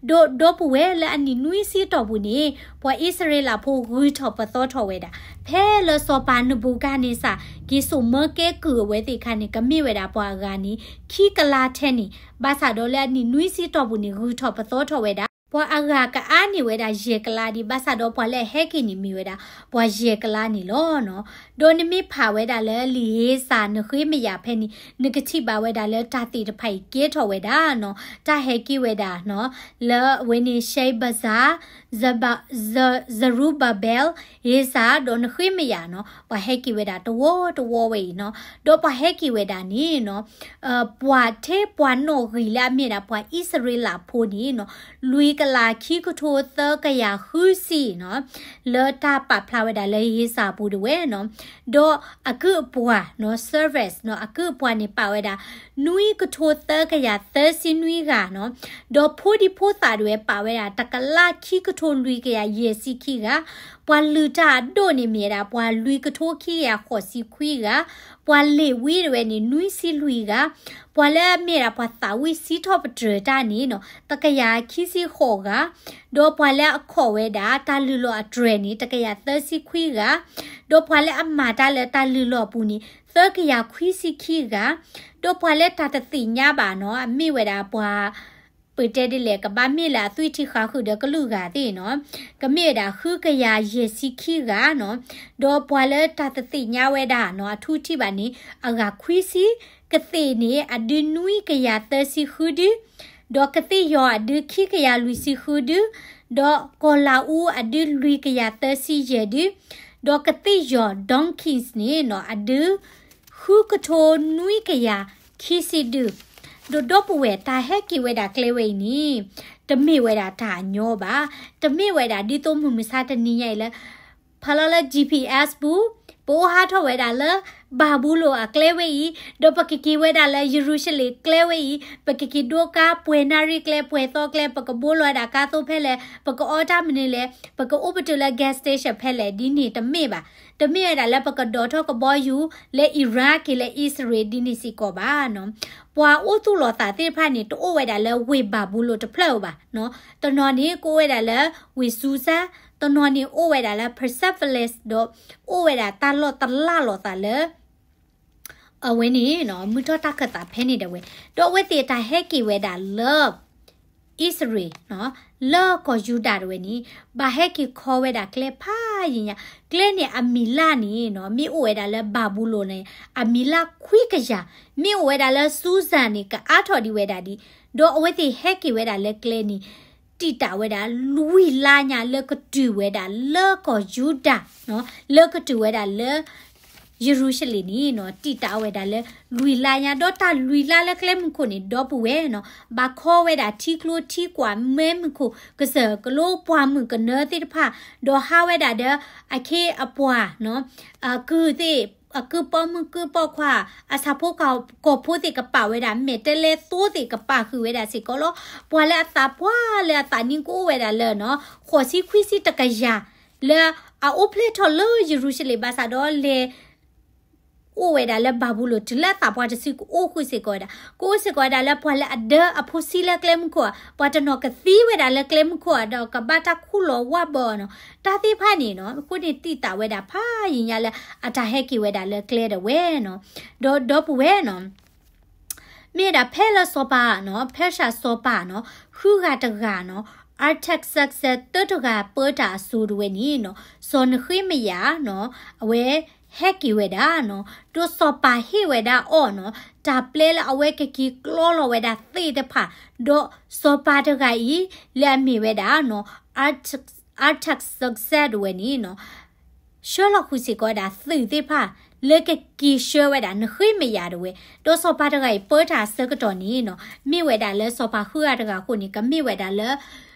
ဒီးဒီပုၢ်ဝဲၢ်လၢအနံၣ်နွံဆံတီၢ်ပူၤန့ၣ် ပှၤအံၣ်စရ့လးဖိဂုၤထီၣ်ပသီထီၣ်ဝဲဒၣ် ဖဲလၢစီၤပၤနဘူၤခၣ်န့စၢ် က့ၤစိာ်မၢကဲကုၢ်အဝဲသ့ၣ်အခါန့ၣ် ကမ့ၢ်ဝဲဒၣ်ပှၤအဂၤန့ၣ် ခံကလးထဲန့ၣ်. ဘၣ်ဆၣ်ဒီးလၢအနံၣ်နွံဆံတီၢ်ပူၤန့ၣ် ဂုၤထီၣ်ပသီထီၣ်ဝဲဒၣ် ပှၤအဂၤကအါန့ၢ်ဝဲဒၣ်ယဲၢ်ကလးဒံး ဘၣ်ဆၣ်ဒီးပှၤလၢအဟဲက့ၤန့ၣ်မ့ၢ်ဝဲဒၣ် ပှၤယဲၢ်ကလးန့ၣ်လီၤနီၤ. ဒီးနမ့ၢ်ဖးဝဲဒၣ်လၢလံာ်ဧ့စၤ နဃ့မယၤဖဲန့ၣ် နကထံၣ်ဘၣ်ဝဲဒၣ်လၢတၢ်သ့ၣ်တဖၣ်အံၤကဲထီၣ်ဝဲဒၣ်နီၤ, တၢ်ဟဲက့ၤဝဲဒၣ်နီၤ, လၢအဝဲန့ၣ် Sheshbazzar, Zerub-, Zer-, Zerubbabel, ဧ့စၤ ဒီးနဃ့မယၤနီၤ, ပှၤဟဲက့ၤဝဲဒၣ်တဝီတဝီဝဲအံၤနီၤ. ဒီးပှၤဟဲက့ၤဝဲဒၣ်န့ၣ်နီၤ ပှၤထဲပှၤနီၣ်ဂံၢ်လၢအမ့ၢ်ဒၣ်ပှၤအံၣ်စရ့လးဖိန့ၣ်နီၤ, လွံၢ်ကလးခံကထိသၢကယၤဃုဆံနီၤ, လၢတၢ်ပာ်ဖျါဝဲဒၣ်လၢဧ့စၤပူၤဒၣ်ဝဲနီၤ. ဒီးအကုၢ်အပှၤနီၤ servants နီၤ, အကုၢ်အပှၤန့ၣ် ပာ်ဝဲဒၣ် နွံကထိသၢကယၤသၢဆံနွံဂၤနီၤ. ဒီးဖိဒံဖိသၣ်ဒၣ်ဝဲ ပာ်ဝဲဒၣ် တကလးခံကထိလွံၢ်ကယၤယဲၢ်ဆံခံဂၤ. ပှၤလုၢ်တၢ်အဒိၣ်န့ၣ်မ့ၢ်ဝဲဒၣ် ပှၤလွံၢ်ကထိခံကယၤဃိးဆံခွံဂၤ. ပှၤလ့ၤဝံဒၣ်ဝဲန့ၣ် နွံဆံလွံၢ်ဂၤ. ပှၤလၢအမ့ၢ်ဒၣ်ပှၤသးဝံၣ်စံးထီၣ်ပတြၢၤတၢ်န့ၣ်နီၤ, တကယၤခံဆံဃိးဂၤ. ဒီးပှၤလၢအခိးဝဲဒၣ်တၢ်လုၢ်လီၢ်အတြဲၤန့ၣ် တကယၤသၢဆံခွံဂၤ. ဒီးပှၤလၢအမၤတၢ်လၢတၢ်လုၢ်လီၢ်အပူၤန့ၣ် သၢကယၤခွံဆံခံဂၤ. ဒီးပှၤလၢတၢ်တသ့ၣ်ညါဘၣ်နီၤ, အမ့ၢ်ဝဲဒၣ်ပှၤ ပတဲဒ်လဲၣ် ကဘၣ်မ့ၢ်လၢအသွံၣ်ထံဃါဃုာ်ဒီးကလုာ်ဂၤသ့ၣ်နီၤ, ကမ့ၢ်ဝဲဒၣ်ဃုကယၤယဲၢ်ဆံခံဂၤနီၤ. ဒီးပှၤလၢတၢ်တသ့ၣ်ညါဝဲဒၣ်နီၤ အထူအထံးဘၣ်န့ၣ် အဂၤခွံဆံ, ကသ့ၣ်န့ၣ် အဒုနွံကယၤသၢဆံဃုဒု, ဒီးကသ့ၣ်ယီၤအဒုခံကယၤလွံၢ်ဆံဃုဒု, ဒီးကီၤလၤအူအဒုလွံၢ်ကယၤသၢဆံယဲၢ်ဒု, ဒီးကသ့ၣ်ယီၤ donkeys န့ၣ်နီၤ အဒု ဃုကထိနွံကယၤခံဆံဒု. ဒီးဒီပုၢ်ဝဲၢ် တၢ်ဟဲက့ၤဝဲဒၣ်ကျဲဝဲအံၤန့ၣ် တမ့ၢ်ဝဲဒၣ်တၢ်အညီဘၣ်. တမ့ၢ်ဝဲဒၣ်ဒ်သိးမုၢ်မဆါတနံၤညါအံၤလၢ ဖးလီၤလၢ GPS ပူၤ, ပအိၣ်ဟးထီၣ်ဝဲဒၣ်လၢ ဘၤဘူလိၣ်အကျဲဝဲအံၤ, ဒီးပကက့ၤဝဲဒၣ်လၢယရူၤၡလ့ၣ်ကျဲဝဲအံၤ, ပကက့ၤဒိကါပှဲၤနၣ်ရံၣ်ကျဲ ပှဲၤသီကျဲ, ပကဘိလီၤဝဲဒၣ်ကါသိဖဲလဲၣ်, ပကအီတၢ်မနုၤလဲၣ်, ပကအိၣ်ပတုာ်လၢ gas station ဖဲလဲၣ်, ဒ်န့ၣ်တမ့ၢ်ဘၣ်. တမ့ၢ်ဝဲဒၣ်လၢပကဒိးထီၣ်ကဘီယူၤလၢ Iran က့ၤလၢအံၣ်စရ့လးဒ်န့ၣ်စ့ၢ်ကီးဘၣ်နီၤ. ပှၤအိၣ်သူၣ်လီၤသးသ့ၣ်တဖၣ်န့ၣ် တအိၣ်ဝဲဒၣ်လၢဝ့ၢ်ဘၤဘူလိၣ်တဖျၢၣ်ဧိၤဘၣ်နီၤ. တနီၤန့ၣ်ကအိၣ်ဝဲဒၣ်လၢဝ့ၢ်စူစၢ်, တနီၤန့ၣ်အိၣ်ဝဲဒၣ်လၢ Persepolis ဒီးအိၣ်ဝဲဒၣ်တၢ်လီၢ်တလၢ်လိာ်သးလၢ အဝဲန့ၣ်နီၤ မုၢ်ထီၣ်တၢ်ခၢၣ်သးဖဲန့ၣ်ဒၣ်ဝဲ, ဒီးအဝဲသ့ၣ်တၢ်ဟဲက့ၤဝဲဒၣ်လၢ အံၣ်စရ့လးနီၤ လၢကီၢ်ယူဒၤဒၣ်ဝဲန့ၣ် ဘၣ်ဟဲက့ၤခီဝဲဒၣ်ကျဲဖးယံာ်ညါ, ကျဲန့ၣ်အမံၤလၢ်န့ၣ်နီၤ မ့ၢ်အိၣ်ဝဲဒၣ်လၢဘၤဘူလိၣ်န့ၣ် အမံၤလၢ်ခွံကယၤ, မ့ၢ်အိၣ်ဝဲဒၣ်လၢစူစၢ်န့ၣ် ကအါထီၣ်ဒံးဝဲဒၣ်ဒံး, ဒီးအဝဲသ့ၣ်ဟဲက့ၤဝဲဒၣ်လၢကျဲန့ၣ် တံာ်တာ်ဝဲဒၣ် လွံၢ်လါညါလၢကတုၤဝဲဒၣ်လၢကီၢ်ယူဒၤနီၤ, လၢကတုၤဝဲဒၣ်လၢ ယရူၤၡလ့ၣ်န့ၣ်နီၤ တံာ်တာ်ဝဲဒၣ်လၢလွံၢ်လါညါ, ဒီးတၢ်လွံၢ်လါလၢကျဲမုၢ်ခိၣ်န့ၣ် ဒီပုၢ်ဝဲၢ်နီၤ ဘၣ်ခီဝဲဒၣ်ထံကျိထံကွၢ်မဲမုၢ်ခိၣ် ကစၢၢ်ကလိပှၢ်မုၢ်ကနၢသ့ၣ်တဖၣ်, ဒီးဟးဝဲဒၣ်ဒီး အခ့အပှၤနီၤ အကုၢ်သ့ၣ် အကုၢ်ပိာ်မုၣ်ကုၢ်ပိာ်ခွါ အဆၣ်ဖိကီၢ်ဖိသ့ၣ်ကပာ်ဝဲဒၣ် မဲာ်တဲးလဲးသိသ့ၣ်ကပာ်ဃုာ်ဝဲဒၣ်စ့ၢ်ကီးလီၤ. ပှၤလၢအသးပှၢ်လၢအသးနံၣ်ကအိၣ်ဝဲဒၣ်လၢနီၤ ဃိးဆံခွံဆံတကယၤ လၢအအိၣ်ဖျဲၣ်ထီၣ်လၢယရူၤၡလ့ၣ်ဘၣ်ဆၣ်ဒီးလဲၤ အိၣ်ဝဲဒၣ်လၢဘၤဘူလိၣ် တုၤလၢအသးပှၢ်တစုကအိၣ်ဃုာ်စ့ၢ်ကီးဝဲဒၣ်, ကအိၣ်စ့ၢ်ကီးဝဲဒၣ်လၢပှၤလၢအဒၢအဖိဆံးလၢကျဲမုၢ်ခိၣ်ဧါ, ပှၤတနီၤကသံဝဲဒၣ်လၢကျဲမုၢ်ခိၣ်ဧါ ဒီးကဘၣ်တၢ်ခူၣ်လီၤဝၣ်ဘၢအီၤနီၤ, တၢ်သ့ၣ်တဖၣ်န့ၣ်နီၤ အဃိန့ၣ်တံာ်တာ်ဝဲဒၣ်ဖးယံာ်ညါလၢအတၢ်ဟဲက့ၤဝဲဒၣ်လၢကျဲဒၣ်ဝဲနီၤ, ဒီးဒီပုၢ်ဝဲၢ်နီၤ မ့ၢ်ဝဲဒၣ်ဖဲလၢစီၤပၤနီၤ ဖဲရှၣ်စီၤပၤနီၤ ဃုဂၤတဂၤနီၤ Artaxerxes တၢတဂၤပၢတၢ်အစိၤဒၣ်ဝဲန့ၣ်နီၤ စီၤနဃ့မယၤနီၤ အဝဲဟဲက့ၤဝဲဒၣ်နီၤ ဒီးစီၤပၤဟ့ၣ်ဝဲဒၣ်အီၤနီၤ တၢ်ပျဲလၢအဝဲကက့ၤကျီလီၤဝဲဒၣ်သ့ၣ်တဖၣ်, ဒီးစီၤပၤတဂၤအံၤ လၢအမ့ၢ်ဝဲဒၣ်နီၤ Artax- Artaxerxes ဒၣ်ဝဲန့ၣ်နီၤ ဆှၢလီၤဃုာ်စ့ၢ်ကီးဝဲဒၣ်သုးသ့ၣ်တဖၣ် လၢကက့ၤဆှၢဝဲဒၣ်နဃ့မယၤဒၣ်ဝဲ, ဒီးစီၤပၤတဂၤအံၤပၢတၢ်အဆၢကတီၢ်န့ၣ်နီၤ မ့ၢ်ဝဲဒၣ်လၢစီၤပၤဃုဂၤတဂၤအဃိန့ၣ် ကမ့ၢ်ဝဲဒၣ်လၢ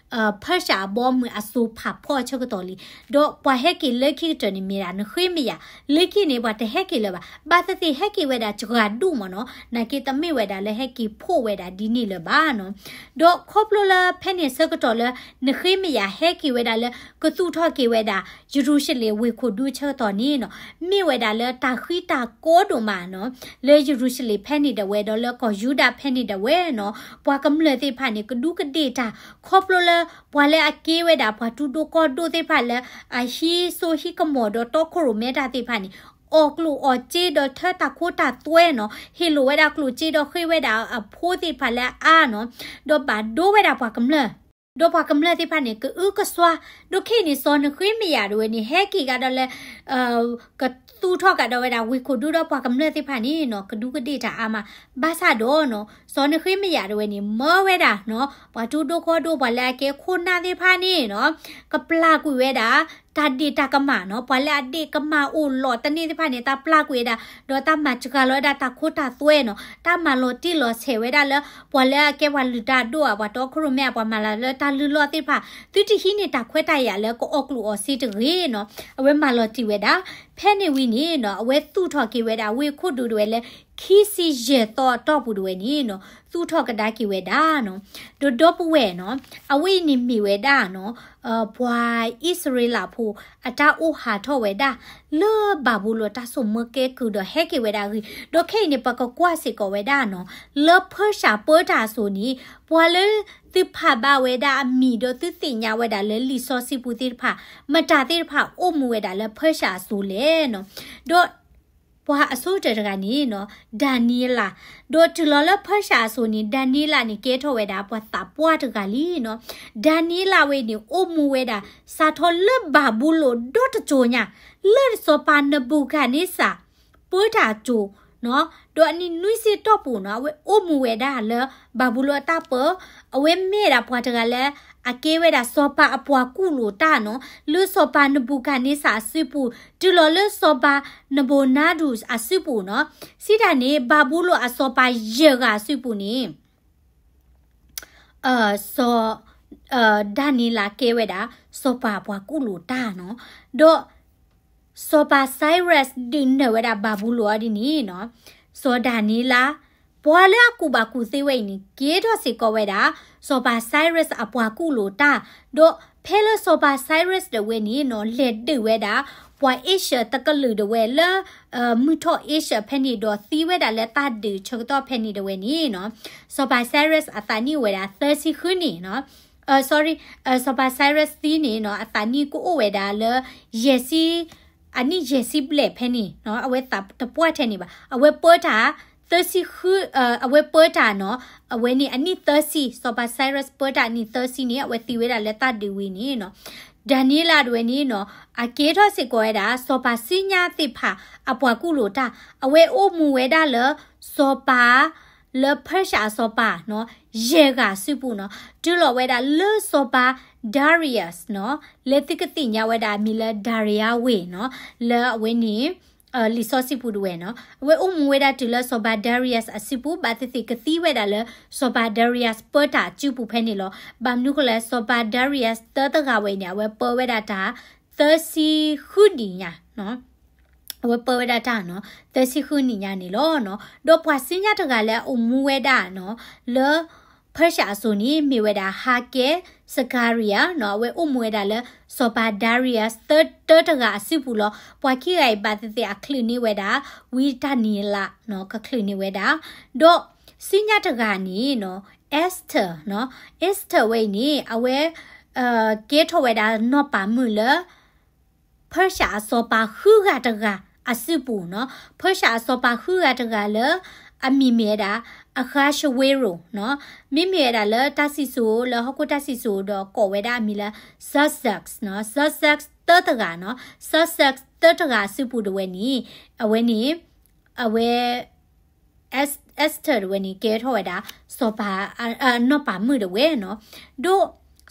ဖၢၣ်ရှၣ်အဘီအမုၢ်အစိၤဖးဖီအဆၢကတီၢ်လံ, ဒီးပှၤဟဲက့ၤလၢခံကတၢၢ်န့ၣ် မ့ၢ်ဒၣ်နဃ့မယၤ, လၢခံန့ၣ် ပှၤတဟဲက့ၤလၢၤဘၣ်, ဘၣ်သ့ၣ်သ့ၣ်ဟဲက့ၤဝဲဒၣ်စှၤဒိၣ်မးနီၤ, နာ်က့တမ့ၢ်ဝဲဒၣ်လၢဟဲက့ၤဖှိၣ်ဝဲဒၣ်ဒ်န့ၣ်လၢၤဘၣ်နီၤ, ဒီးခီဖျိလၢဖဲန့ၣ်အဆၢကတီၢ်လၢ နဃ့မယၤဟဲက့ၤဝဲဒၣ်လၢ ကသူၣ်ထီၣ်က့ၤဝဲဒၣ် ယရူၤၡလ့ၣ်ဝ့ၢ်ခိၣ်ဒူဆၢကတီၢ်န့ၣ်နီၤ, မ့ၢ်ဝဲဒၣ်လၢတၢ်ဃံတၢ်ကီဒိၣ်မးနီၤ, လၢယရူၤၡလ့ၣ်ဖဲန့ၣ်ဒၣ်ဝဲ ဒီးလၢကီၢ်ယူဒၤဖဲန့ၣ်ဒၣ်ဝဲနီၤ, ပှၤကမျၢၢ်သ့ၣ်တဖၣ်န့ၣ် ကဒူးကဒ့ၣ်တၢ် ခီဖျိလၢ ပှၤလၢအကဲဝဲဒၣ်ပှၤတူၢ်ဒိၣ်ကီၢ်ဒိၣ်သ့ၣ်တဖၣ်လၢ အဟံးစိဟံးကမီၤဒီးတီခိၣ်ရိၣ်မဲတၢ်သ့ၣ်တဖၣ်န့ၣ် အီၣ်ကျိၣ်အီၣ်စ့ဒီးထၢတၢ်ခိတၢ်သွဲနီၤ, ဟ့ၣ်လိာ်ဝဲဒၣ်ကျိၣ်စ့ဒီးဃ့ဝဲဒၣ်အဖိသ့ၣ်တဖၣ်လၢအအါနီၤ, ဒီးဘၣ်ဒိဝဲဒၣ်ပှၤကမျၢၢ် ဒီးပှၤကမျၢၢ်သ့ၣ်တဖၣ်န့ၣ် ကအုကစွါ, ဒီးခဲအံၤန့ၣ် စီၤနဃ့မယၤတဝဲန့ၣ် ဟဲက့ၤကဒီးလၢ ကသူၣ်ထီၣ်ကဒီးဝဲဒၣ်ဝ့ၢ်ခိၣ်ဒူ ဒီးပှၤကမျၢၢ်သ့ၣ်တဖၣ်န့ၣ်နီၤ ကဒူကဒ့ၣ်တၢ်အါမး, ဘၣ်ဆၣ်ဒီးနီၤ စီၤနဃ့မယၤတဝဲန့ၣ် မၢဝဲဒၣ်နီၤ ပှၤထူဒိၣ်ကီၢ်ဒိၣ် ပှၤလၢအကဲခိၣ်နၢ်သ့ၣ်တဖၣ်န့ၣ်နီၤ ကပျၢ်ကွံာ်ဝဲဒၣ် တၢ်ဒ့ၣ်တၢ်ကမၣ်နီၤ, ပှၤလၢအဒ့ၣ်ကမၣ်အိၣ်လီၤတန့ၢ်သ့ၣ်တဖၣ်န့ၣ် တၢ်ပျၢ်ကွံာ်ဝဲဒၣ်, ဒီးတၢ်မၤစှၤလီၤဝဲဒၣ်တၢ်ခိတၢ်သွဲနီၤ, တၢ်မၤလီၤတံၢ်လီၤဆဲးဝဲဒၣ်လၢ ပှၤလၢအကဲပှၤလုၢ်တၢ်အဒိၣ်ဧါ, ပှၤတီခိၣ်ရိၣ်မဲ ပှၤမၤလၤလၢတၢ်လုၢ်လီၢ်သ့ၣ်တဖၣ်, သုတဟံးန့ၢ်တၢ်ခွဲးတၢ်ယာ်လၢကအီၣ်ကျိၣ်အီၣ်စ့တဂ့ၤနီၤ, အဝဲမၤလီၤတံၢ်ဝဲဒၣ်, ဖဲန့ၣ်ဝံၤန့ၣ်နီၤ အဝဲသူၣ်ထီၣ်က့ၤဝဲဒၣ်ဝ့ၢ်ခိၣ်ဒူတဝဲလၢ ခံဆံယဲၢ်သီအတီၢ်ပူၤတဝဲန့ၣ်နီၤ သူၣ်ထီၣ်ကဒါက့ၤဝဲဒၣ်နီၤ, ဒီးဒီပုၢ်ဝဲၢ်နီၤ အဝဲအံၤန့ၣ်မ့ၢ်ဝဲဒၣ်နီၤ ပှၤအံၣ်စရ့လးဖိ အတၢ်အိၣ်ဟးထီၣ်ဝဲဒၣ် လၢဘၤဘူလိၣ်တၢ်စိာ်မၢကဲကုၢ်ဒီးဟဲက့ၤဝဲဒၣ်အဂ့ၢ်, ဒီးခဲအံၤန့ၣ် ပကကွၢ်စ့ၢ်ကီးဝဲဒၣ်နီၤ လၢဖၢၣ်ရှၣ်ပၢတၢ်အစိၤန့ၣ် ပှၤလၢသုဖးဘၣ်ဝဲဒၣ်အမံၤ ဒီးသုသ့ၣ်ညါဝဲဒၣ်လၢလံာ်စီဆှံပူၤသ့ၣ်တဖၣ် မတၤသ့ၣ်တဖၣ်အိၣ်မူဝဲဒၣ်လၢဖၢၣ်ရှၣ်အစိၤလဲၣ်နီၤ, ဒီး ပှၤအဆိကတၢၢ်တဂၤန့ၣ်နီၤ ဒၤနံးယ့လး, ဒီးတုၤလီၤလၢဖၢၣ်ရှၣ်အစိၤန့ၣ် ဒၤနံးယ့လးန့ၣ် ကဲထီၣ်ဝဲဒၣ်ပှၤသးပှၢ်တဂၤလံနီၤ, ဒၤနံးယ့လးဝဲန့ၣ် အိၣ်မူဝဲဒၣ် စးထီၣ်လၢဘၤဘူလိၣ်ဒီတစိၤညါ, လၢစီၤပၤနဘူၤခၣ်န့စၢ် ပၢတၢ်အစိၤနီၤ, ဒီးအနံၣ်နွံဆံတီၢ်ပူၤနီၤ အဝဲအိၣ်မူဝဲဒၣ်လၢဘၤဘူလိၣ်အတၢ်ပၢ, အဝဲမ့ၢ်ဒၣ်ပှၤတဂၤလၢ အကဲဝဲဒၣ်စီၤပၤအပှၤကူၣ်လိာ်တၢ်နီၤ, လၢစီၤပၤနဘူၤခၣ်န့စၢ်အစုပူၤ, တုၤလီၤလၢစီၤပၤနဘူၤနါဒူးအစုပူၤနီၤ, စံးတၢ်န့ၣ် ဘၤဘူလိၣ်အစီၤပၤယဲၢ်ဂၤအစုပူၤန့ၣ် စီၤ ဒၤနံးယ့လးကဲဝဲဒၣ် စီၤပၤအပှၤကူၣ်လိာ်တၢ်နီၤ, ဒီး စီၤပၤ Cyrus ဒုးနၢၤဝဲဒၣ်ဘၤဘူလိၣ်အီၤဒ်န့ၣ်နီၤ, စီၤဒၤနံးယ့လး ပှၤလၢအကူၣ်ဘၣ်ကူၣ်သ့ဝဲအံၤန့ၣ် ကဲထီၣ်စ့ၢ်ကီးဝဲဒၣ် စီၤပၤ Cyrus အပှၤကူၣ်လိာ်တၢ်, ဒီးဖဲလၢစီၤပၤ Cyrus တဝဲန့ၣ်နီၤ လဲၤဒုးဝဲဒၣ် ပှၤအ့ရှၢၣ်တကလုာ်တဝဲလၢ မုၢ်ထီၣ်အ့ရှၢၣ်ဖဲန့ၣ်ဒီး သံဝဲဒၣ်လၢတၢ်ဒုးဆၢကတီၢ်ဖဲန့ၣ်တဝဲန့ၣ်နီၤ, စီၤပၤ Cyrus အသးနံၣ်အိၣ်ဝဲဒၣ်သၢဆံဃုနံၣ်နီၤ, စီၤပၤ Cyrus သံန့ၣ်နီၤ အသးနံၣ်ကအိၣ်ဝဲဒၣ်လၢ ယဲၢ်ဆံ အနံၣ်ယဲၢ်ဆံဘျဲၣ်ဖဲန့ၣ်နီၤ, အဝဲသးတပှၢ်ထဲန့ၣ်ဘၣ်, အဝဲပၢတၢ် သၢဆံဃု, အဝဲပၢတၢ်နီၤ, အဝဲန့ၣ်အနံၣ်သၢဆံ, စီၤပၤ Cyrus ပၢတၢ်အနံၣ်သၢဆံန့ၣ် အဝဲသံဝဲဒၣ်လၢတၢ်ဒုးဝံၤန့ၣ်နီၤ, ဒၤနံးယ့လးတဝဲန့ၣ်နီၤ အကဲထီၣ်စ့ၢ်ကီးဝဲဒၣ် စီၤပၤဆူညါသ့ၣ်တဖၣ် အပှၤကူၣ်လိာ်တၢ်, အဝဲအိၣ်မူဝဲဒၣ်လၢ စီၤပၤ လၢဖၢၣ်ရှၣ်အစီၤပၤနီၤ ယဲၢ်ဂၤအစုပူၤနီၤ, တုၤလီၤဝဲဒၣ်လၢစီၤပၤ Darius နီၤ, လၢသုကသ့ၣ်ညါဝဲဒၣ်အမံၤလၢ ဒၤရံယါဝ့ၤနီၤ, လၢအဝဲန့ၣ် လံာ်စီဆှံပူၤတဝဲနီၤ, အဝဲအိၣ်မူဝဲဒၣ်တုၤလၢစီၤပၤ Darius အစုပူၤ, ဘၣ်သ့ၣ်သ့ၣ်ကသံဝဲဒၣ်လၢ စီၤပၤ Darius ပၢတၢ်အစုပူၤဖဲန့ၣ်လီၤ. ဘၣ်မနုၤဃိလဲၣ် စီၤပၤ Darius သၢတဂၤဝဲအံၤန့ၣ် အဝဲပၢဝဲဒၣ်တၢ် သၢဆံဃုနံၣ်ညါ အဝဲပၢဝဲဒၣ်တၢ်နီၤ သၢဆံဃုနံၣ်ညါန့ၣ်လီၤနီၤ. ဒီးပှၤဆူညါတဂၤလၢအအိၣ်မူဝဲဒၣ်နီၤ လၢ ဖၢၣ်ရှၣ်အစိၤန့ၣ် မ့ၢ်ဝဲဒၣ် ဟါကဲ စကၤရံယၤနီၤ, အဝဲအိၣ်မူဝဲဒၣ်လၢ စီၤပၤ Darius သၢတဂၤအစုပူၤလီၤ. ပှၤခံဂၤအံၤဘၣ်သ့ၣ်သ့ၣ်အချုးန့ၢ်ဝဲဒၣ် ဝံတၢ်နံၤလးနီၤ ကချုးန့ၢ်ဝဲဒၣ်. ဒီးဆူညါတဂၤန့ၣ်နီၤ Esther နီၤ, Esther ဝဲအံၤန့ၣ် အဝဲ ကဲထီၣ်ဝဲဒၣ်နီၢ်ပၤမုၣ်လၢ ဖၢၣ်ရှၣ်အစီၤပၤဃုဂၤတဂၤအစုပူၤနီၤ, ဖၢၣ်ရှၣ်အစီၤပၤဃုဂၤတဂၤလၢ အမံၤမ့ၢ်ဝဲဒၣ် အဃါၡဝ့ရိၤနီၤ, မ့မ့ၢ်ဝဲဒၣ်လၢတၢ်စံၣ်စိၤ လၢဟီၣ်ခိၣ်တၢ်စံၣ်စိၤဒီးကိးဝဲဒၣ်အမံၤလၢ Xerxes နီၤ, Xerxes သၢတဂၤနီၤ, Xerxes သၢတဂၤအစုပူၤတဝဲန့ၣ် အဝဲန့ၣ် အဝဲ Esther တဝဲန့ၣ် ကဲထီၣ်ဝဲဒၣ် စီၤပၤ နီၢ်ပၤမုၣ်တဝဲနီၤ, ဒီး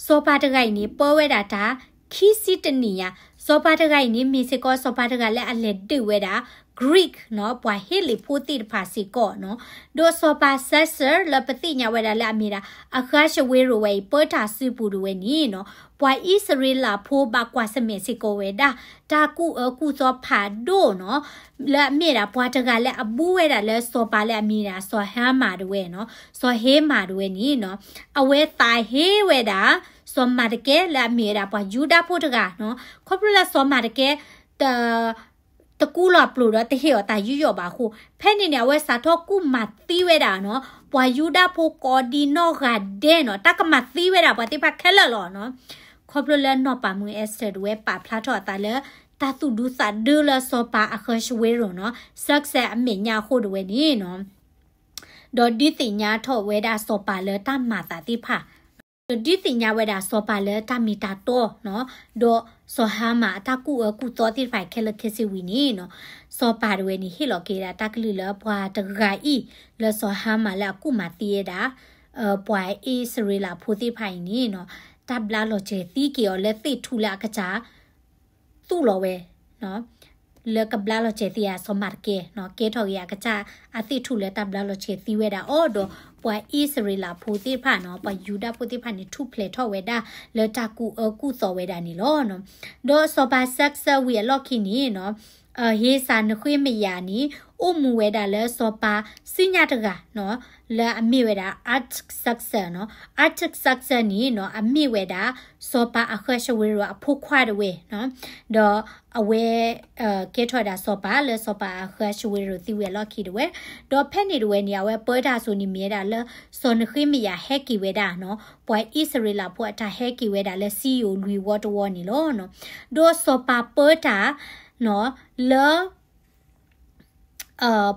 စီၤပၤတဂၤအံၤန့ၣ် ပၢဝဲဒၣ်တၢ် ခံဆံတနံၣ်ညါ, စီၤပၤတဂၤအံၤန့ၣ် မ့ၢ်စ့ၢ်ကီးစီၤပၤတဂၤလၢအလဲၤဒုးဝဲဒၣ် Greek နီၤ, ပှၤဟ့လ့ၣ်ဖိသ့ၣ်တဖၣ်စ့ၢ်ကီးနီၤ, ဒီးစီၤပၤ Xerxes လၢပသ့ၣ်ညါဝဲဒၣ်လၢအမ့ၢ်ဒၣ် အဃါၡဝ့ရိၤဝဲအံၤ ပၢတၢ်စုပူၤတဝဲန့ၣ်နီၤ, ပှၤအံၣ်စရ့လးဖိဘၣ်ကွၢ်ဆၢၣ်မဲာ်စ့ၢ်ကီးဝဲဒၣ် တၢ်ကူၣ်အၢကူၣ်သီဖးဒိၣ်နီၤ, လၢအမ့ၢ်ဒၣ်ပှၤတဂၤလၢအဘူးဝဲဒၣ်လၢစီၤပၤလၢအမံၤဒၣ် စီၤဟဲမၤတဝဲနီၤ, စီၤဟဲမၤတဝဲန့ၣ်နီၤ, အဝဲသးဟ့ဝဲဒၣ် စီၤမၤတကဲလၢအမ့ၢ်ဝဲဒၣ်ပှၤယူဒၤဖိတဂၤနီၤ, ခီဖျိလၢစီၤမၤတကဲ တ တကူလီၤပျိာ်ဒီးတဟ့ၣ်အီၤတၢ်ယူးယီၣ်ဘၣ်အဃိ, ဖဲန့ၣ်န့ၣ် အဝဲစးထီၣ်ကူၣ်မၤသံဝဲဒၣ်နီၤ, ပှၤယူဒၤဖိကိးဒံနီၢ်ဂၤဒဲးနီၤ, တၢ်ကမၤသံဝဲဒၣ်ပှၤသ့ၣ်တဖၣ်ခဲလၢာ်လီၤနီၤ. ခီဖျိလၢနီၢ်ပၤမုၣ် Esther တဝဲပာ်ဖျါထီၣ်အသးလၢ တၢ်သူၣ်ဒူသးဒူလၢစီၤပၤအဃါၡဝ့ရိၤနီၤ, Xerxes အမဲာ်ညါအဃိတဝဲန့ၣ်နီၤ, ဒီးဒုးသ့ၣ်ညါထီၣ်ဝဲဒၣ်စီၤပၤလၢတၢ်မၤသးသ့ၣ်တဖၣ် ဒီးဒုးသ့ၣ်ညါဝဲဒၣ်စီၤပၤလၢတၢ်မ့ၢ်တၢ်တီနီၤ, ဒီးစီၤဟၤမၣ်အတၢ်ကူၣ်အၢကူၣ်သီသ့ၣ်တဖၣ်ခဲလၢာ်ခဲဆ့ဝံၤန့ၣ်နီၤ, စီၤပၤတဝဲန့ၣ် ဟ့ၣ်လီၤက့ၤဒၣ်တၢ်ကလုၢ်လၢပှၤတဂၤအံၤ လၢစီၤဟၤမၣ်လၢအကူၣ်မၤသံဝဲဒၣ် ပှၤအံၣ်စရ့လးဖိသ့ၣ်တဖၣ်အံၤန့ၣ်နီၤ, တၢ်ဘျါလီၤစၢၤသံက့ၤအီၤလၢသ့ၣ်ထူၣ်လၢအကစၢ် သူၣ်လီၤဝဲ လၢကဘျါလီၤစၢၤသံအစီၤမၤတကဲနီၤ, ကဲထီၣ်က့ၤအကစၢ်အသ့ၣ်ထူၣ်လၢတၢ်ဘျါလီၤစၢၤသံဝဲဒၣ်အီၤဒီး ပှၤအံၣ်စရ့လးဖိသ့ၣ်တဖၣ်နီၤ, ပှၤယူဒၤဖိသ့ၣ်တဖၣ်န့ၣ် ထူၣ်ဖျဲးထီၣ်ဝဲဒၣ်လၢတၢ်ကူၣ်အၢကူၣ်သီဝဲဒၣ်န့ၣ်လီၤ. ဒီးစီၤပၤစဲးစၢးဝံၤအလီၢ်ခံန့ၣ်နီၤ, ဟ့းစၢ်နဃ့မယၤန့ၣ် အိၣ်မူဝဲဒၣ်လၢစီၤပၤစုညါတဂၤနီၤ, လၢအမ့ၢ်ဝဲဒၣ် Artaxerxes နီၤ, Artaxerxes န့ၣ်နီၤ အမ့ၢ်ဝဲဒၣ် စီၤပၤအဃၢၤၡဝ့ရိၤအဖိခွါတဝဲနီၤ, ဒီးအဝဲ ကဲထီၣ်ဝဲဒၣ်စီၤပၤလၢစီၤပၤအဃၢၤၡဝ့ရိၤသံဝံၤအလီၢ်ခံတဝဲ, ဒီးဖဲန့ၣ်တဝဲန့ၣ် အဝဲပၢတၢ်အစိၤန့ၣ်မ့ၢ်ဝဲဒၣ်လၢ စီၤနဃ့မယၤဟဲက့ၤဝဲဒၣ်နီၤ, ပှၤအံၣ်စရ့လးဖိအတၢ်ဟဲက့ၤဝဲဒၣ်လၢစံယိၣ်လွံၢ်ဝီတဝီန့ၣ်လီၤ. ဒီးစီၤပၤပၢတၢ်နီၤ လၢ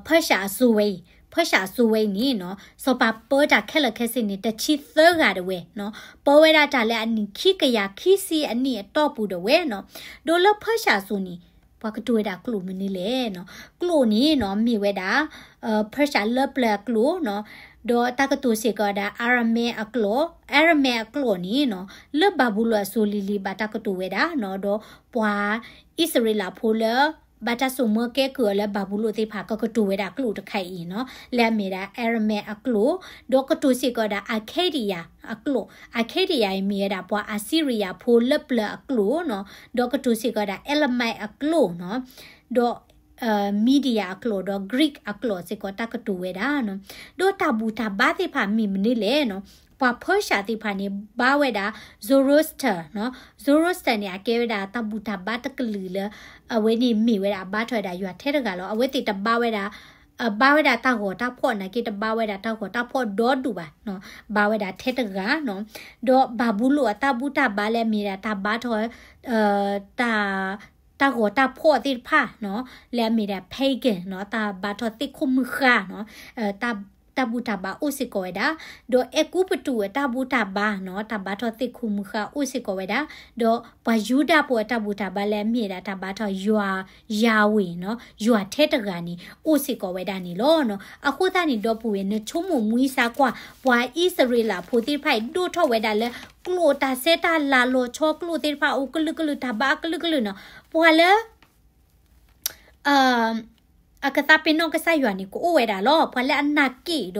ဖၢၣ်ရှၣ်အစိၤဝဲအံၤ, ဖၢၣ်ရှၣ်အစိၤဝဲအံၤန့ၣ်နီၤ စီၤပၤပၢတၢ်ခဲလၢာ်ခဲဆ့န့ၣ် တဆံသၢဂၤတဝဲနီၤ, ပၢဝဲဒၣ်တၢ်လၢအနံၣ်ခံကယၤခံဆံအနံၣ်အတီၢ်ပူၤတဝဲနီၤ, ဒီးလၢဖၢၣ်ရှၣ်အစိၤန့ၣ် ပှၤကတိၤဝဲဒၣ်ကျိာ်မနုၤလဲၣ်နီၤ, ကျိာ်န့ၣ်နီၤ မ့ၢ်ဝဲဒၣ် ဖၢၣ်ရှၣ်လၢပျၢၤအကျိာ်နီၤ, ဒီးတၢ်ကတိၤစ့ၢ်ကီးဝဲဒၣ် Aramaic အကျိာ်, Aramaic အကျိာ်န့ၣ်နီၤ လၢဘၤဘူလိၣ်အစိၤလံၤလံၤဘၣ်တၢ်ကတိၤဝဲဒၣ်နီၤ, ဒီးပှၤအံၣ်စရ့လးဖိလၢ ဘၣ်တၢ်စိာ်မၢကဲကုၢ်အီၤလၢဘၤဘူလိၣ်သ့ၣ်တဖၣ် ကကတိၤဝဲဒၣ်ကျိာ်တခါအံၤနီၤ, လၢအမ့ၢ်ဒၣ် Aramaic အကျိာ်, ဒီးကတိၤစ့ၢ်ကီးဝဲဒၣ် Akkadian အကျိာ်, Akkadian အံၤမ့ၢ်ဝဲဒၣ်ပှၤအစံရံယၤဖိလၢပျၢၤအကျိာ်နီၤ, ဒီးကတိၤစ့ၢ်ကီးဝဲဒၣ် Elamite အကျိာ်နီၤ, ဒီး Media အကျိာ် ဒီး Greek အကျိာ်စ့ၢ်ကီးတၢ်ကတိၤဝဲဒၣ်နီၤ, ဒီးတၢ်ဘူၣ်တၢ်ဘါသ့ၣ်တဖၣ်မ့ၢ်မနုၤလဲၣ်နီၤ, ပှၤဖၢၣ်ရှၣ်သ့ၣ်တဖၣ်န့ၣ် ဘါဝဲဒၣ် Zoroaster နီၤ, Zoroaster န့ၣ် အကဲဝဲဒၣ်တၢ်ဘူၣ်တၢ်ဘါတကလုာ်လၢ အဝဲန့ၣ်မ့ၢ်ဝဲဒၣ်အဘါထီၣ်ဝဲဒၣ်ယွၤထဲတဂၤလီၤ. အဝဲသ့ၣ်တဘါဝဲဒၣ် ဘါဝဲဒၣ်တၢ်ဂီၤတၢ်ဖှီၣ်နာ်က့ တဘါဝဲဒၣ်တၢ်ဂီၤတၢ်ဖှီၣ်ဒီဒူၣ်ဘၣ်နီၤ, ဘါဝဲဒၣ်ထဲတဂၤနီၤ, ဒီးဘၤဘူလိၣ်အတၢ်ဘူၣ်တၢ်ဘါလၢအမ့ၢ်ဒၣ်တၢ်ဘါထီၣ် တၢ် တၢ်ဂီၤတၢ်ဖှီၣ်သ့ၣ်တဖၣ်နီၤ, လၢအမ့ၢ်ဒၣ် pagan နီၤ, တၢ်ဘါထီၣ်သ့ၣ်ခိၣ်မုၢ်ဃၢ်နီၤ, တၢ် တၢ်ဘူၣ်တၢ်ဘါအိၣ်စ့ၢ်ကီးဝဲဒၣ်, ဒီးအဲၤကူပတူးအတၢ်ဘူၣ်တၢ်ဘါနီၤ, တၢ်ဘါထီၣ်သ့ၣ်ခိၣ်မုၢ်ဃၢ်အိၣ်စ့ၢ်ကီးဝဲဒၣ်, ဒီးပှၤယူဒၤဖိအတၢ်ဘူၣ်တၢ်ဘါလၢအမ့ၢ်ဒၣ်တၢ်ဘါထီၣ်ယွၤ Yahweh နီၤ, ယွၤထဲတဂၤန့ၣ် အိၣ်စ့ၢ်ကီးဝဲဒၣ်န့ၣ်လီၤ. အဃိသတးန့ၣ် ဒီပုၢ်ဝဲၢ် နဆိကမိၣ်မှံစၢ်ကွၢ် ပှၤအံၣ်စရ့လးဖိသ့ၣ်တဖၣ်အံၤ ဒိၣ်ထီၣ်ဝဲဒၣ်လၢ ကျိာ်တၢ်ဆဲးတၢ်လၤလီၤဆီ ကျိာ်သ့ၣ်တဖၣ်အိၣ်ကလုာ်ကလုာ် တၢ်ဘါအကလုာ်ကလုာ်နီၤ, ပှၤလၢ အကသးပ့ၤနီၣ်ကစၢ်ယွၤန့ၣ် ကအိၣ်ဝဲဒၣ်လီၤ. ပှၤလၢအနာ်က့ၣ်ဒီး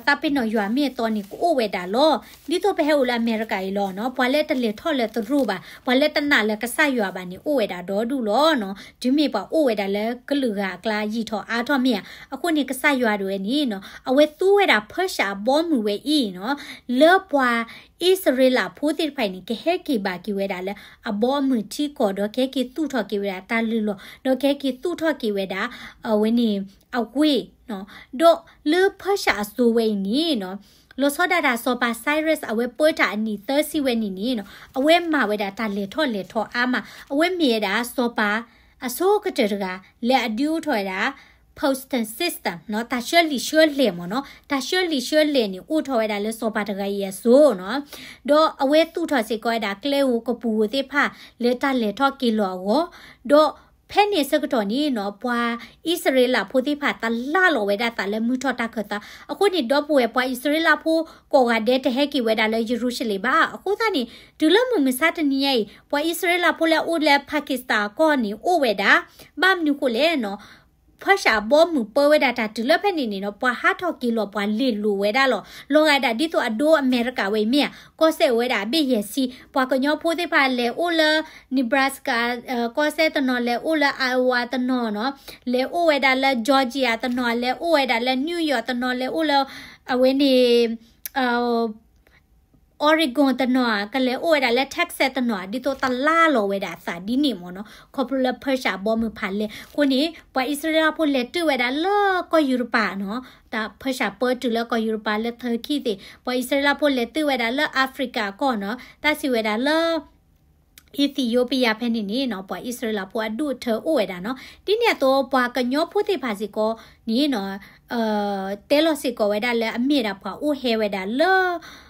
သးပ့ၤနီၣ်ယွၤမ့ၢ်အသီန့ၣ် ကအိၣ်ဝဲဒၣ်လီၤ. ဒ်သိးပဟဲအိၣ်လၢအမဲရကၤအံၤလီၤနီၤ, ပှၤလၢတလဲၤထီၣ်လၢသရိာ်ဘၣ်, ပှၤလၢတနာ်လၢကစၢ်ယွၤဘၣ်န့ၣ် အိၣ်ဝဲဒၣ်ဒီဒူၣ်လီၤနီၤ. တုၤမ့ၢ်ပှၤအိၣ်ဝဲဒၣ်လၢကလုာ်ဂၤအကျါ ယံာ်ထီၣ်အါထီၣ်မ့ၢ်ဧါ. အဃိန့ၣ် ကစၢ်ယွၤဒၣ်ဝဲန့ၣ်နီၤ, အဝဲသူဝဲဒၣ်ဖၢၣ်ရှၣ်အဘီအမုၢ်ဝဲအံၤနီၤ, လၢပှၤအံၣ်စရ့လးဖိသ့ၣ်တဖၣ်အံၤန့ၣ် ကဟဲက့ၤဘၣ်က့ၤဝဲဒၣ်လၢအဘီအမုၢ်ထံကီၢ်ဒီး ကဟဲက့ၤသူၣ်ထီၣ်က့ၤဝဲဒၣ်တၢ်လုၢ်လီၢ်, ဒီးကဟဲက့ၤသူၣ်ထီၣ်က့ၤဝဲဒၣ် အဝဲန့ၣ် အဝ့ၢ်နီၤ. ဒီးလၢဖၢၣ်ရှၣ်အစိၤဝဲအံၤန့ၣ်နီၤ, လီၤဆီဒၣ်တၢ်စီၤပၤ Cyrus အဝဲပၢတၢ်အနံၣ်သၢဆံဝဲန့ၣ်န့ၣ်နီၤ, အဝဲမၤဝဲဒၣ်တၢ်လဲၤထီၣ်လဲၤထီအါမး, အဝဲမ့ၢ်ဝဲဒၣ်စီၤပၤအဆိကတၢၢ်တဂၤ လၢအဒုးအိၣ်ထီၣ်ဝဲဒၣ် Postal System နီၤ, တၢ်ဆှၢလံာ်ဆှၢလဲၢ်မ့ၢ်နီၤ, တၢ်ဆှၢလံာ်ဆှၢလဲၢ်န့ၣ် အိၣ်ထီၣ်ဝဲဒၣ်လၢစီၤပၤတဂၤအံၤအစိၤနီၤ. ဒီးအဝဲသူၣ်ထီၣ်စ့ၢ်ကီးဝဲဒၣ် ကျဲဧိၤကပူၤဧိၤသ့ၣ်တဖၣ် လၢတၢ်လဲၤထီၣ်က့ၤလီၤအဂီၢ်, ဒီးဖဲန့ၣ်အဆၢကတီၢ်န့ၣ်နီၤ, ပှၤအံၣ်စရ့လးဖိသ့ၣ်တဖၣ် တလၢ်လီၤဝဲဒၣ်သးလၢမုၢ်ထီၣ်တၢ်ခၢၣ်သး, အဃိန့ၣ် ဒီပုၢ်ဝဲၢ် ပှၤအံၣ်စရ့လးဖိကိးဂၤဒဲး တဟဲက့ၤဝဲဒၣ်လၢယရူၤၡလ့ၣ်ဘၣ်. အဃိသတးန့ၣ် တုၤလၢမုၢ်မဆါတနံၤညါအံၤ ပှၤအံၣ်စရ့လးဖိလၢအအိၣ်လၢ Pakistan အကီၢ်န့ၣ် အိၣ်ဝဲဒၣ် ဘၣ်မနုၤဃိလဲၣ်နီၤ, ဖၢၣ်ရှၣ်အဘီအမုၢ်ပၢဝဲဒၣ်တၢ်တုၤလၢဖဲန့ၣ်န့ၣ်နီၤ, ပှၤဟးထီၣ်က့ၤလီၤပှၤလ့ၤလိာ်ဝဲဒၣ်လီၤ. လီၤဂာ်ဒၣ်ဒ်သိးအဒိအမဲရကၤဝဲအံၤမ့ၢ်ဧါ, ကီၢ်စဲၣ်အိၣ်ဝဲဒၣ်အဘ့ၣ်ယဲၢ်ဆံ, ပှၤကညီဖိသ့ၣ်တဖၣ်လဲၤအိၣ်လၢ Nebraska ကီၢ်စဲၣ်တနီၤ, လဲၤအိၣ်လၢ Iowa တနီၤနီၤ, လဲၤအိၣ်ဝဲဒၣ်လၢ Georgia တနီၤ, လဲၤအိၣ်ဝဲဒၣ်လၢ New York တနီၤ, လဲၤအိၣ်လၢ အဝဲန့ၣ် Oregon တနီၤဧါ, ကလဲၤအိၣ်ဝဲဒၣ်လၢ Texas တနီၤဧါ, ဒ်သိးတလၢ်လီၤဝဲဒၣ်အသးဒ်န့ၣ်မ့ၢ်နီၤ, ခီဖျိလၢဖၢၣ်ရှၣ်အဘီအမုၢ်ဖးလဲၢ်. အဃိန့ၣ် ပှၤအံၣ်စရ့လးဖိလဲၤတုၤဝဲဒၣ်လၢကီၢ်ယူရပၤနီၤ, တၢ်ဖၢၣ်ရှၣ်ပၢတုၤလၢကီၢ်ယူရပၤလၢ Turkey သ့ၣ်, ပှၤအံၣ်စရ့လးဖိလဲၤတုၤဝဲဒၣ်လၢ Africa အကီၢ်နီၤ, တၢ်စံးဝဲဒၣ်လၢ Ethiopia ဖဲန့ၣ်န့ၣ်နီၤ, ပှၤအံၣ်စရ့လးဖိအဒူၣ်အထၢအိၣ်ဝဲဒၣ်နီၤ. ဒ်န့ၣ်အသိး ပှၤကညီဖိသ့ၣ်တဖၣ်စ့ၢ်ကီးန့ၣ်နီၤ, တဲလီၤစ့ၢ်ကီးဝဲဒၣ်လၢအမ့ၢ်ဒၣ်ပှၤအိၣ်ဟဲဝဲဒၣ်လၢ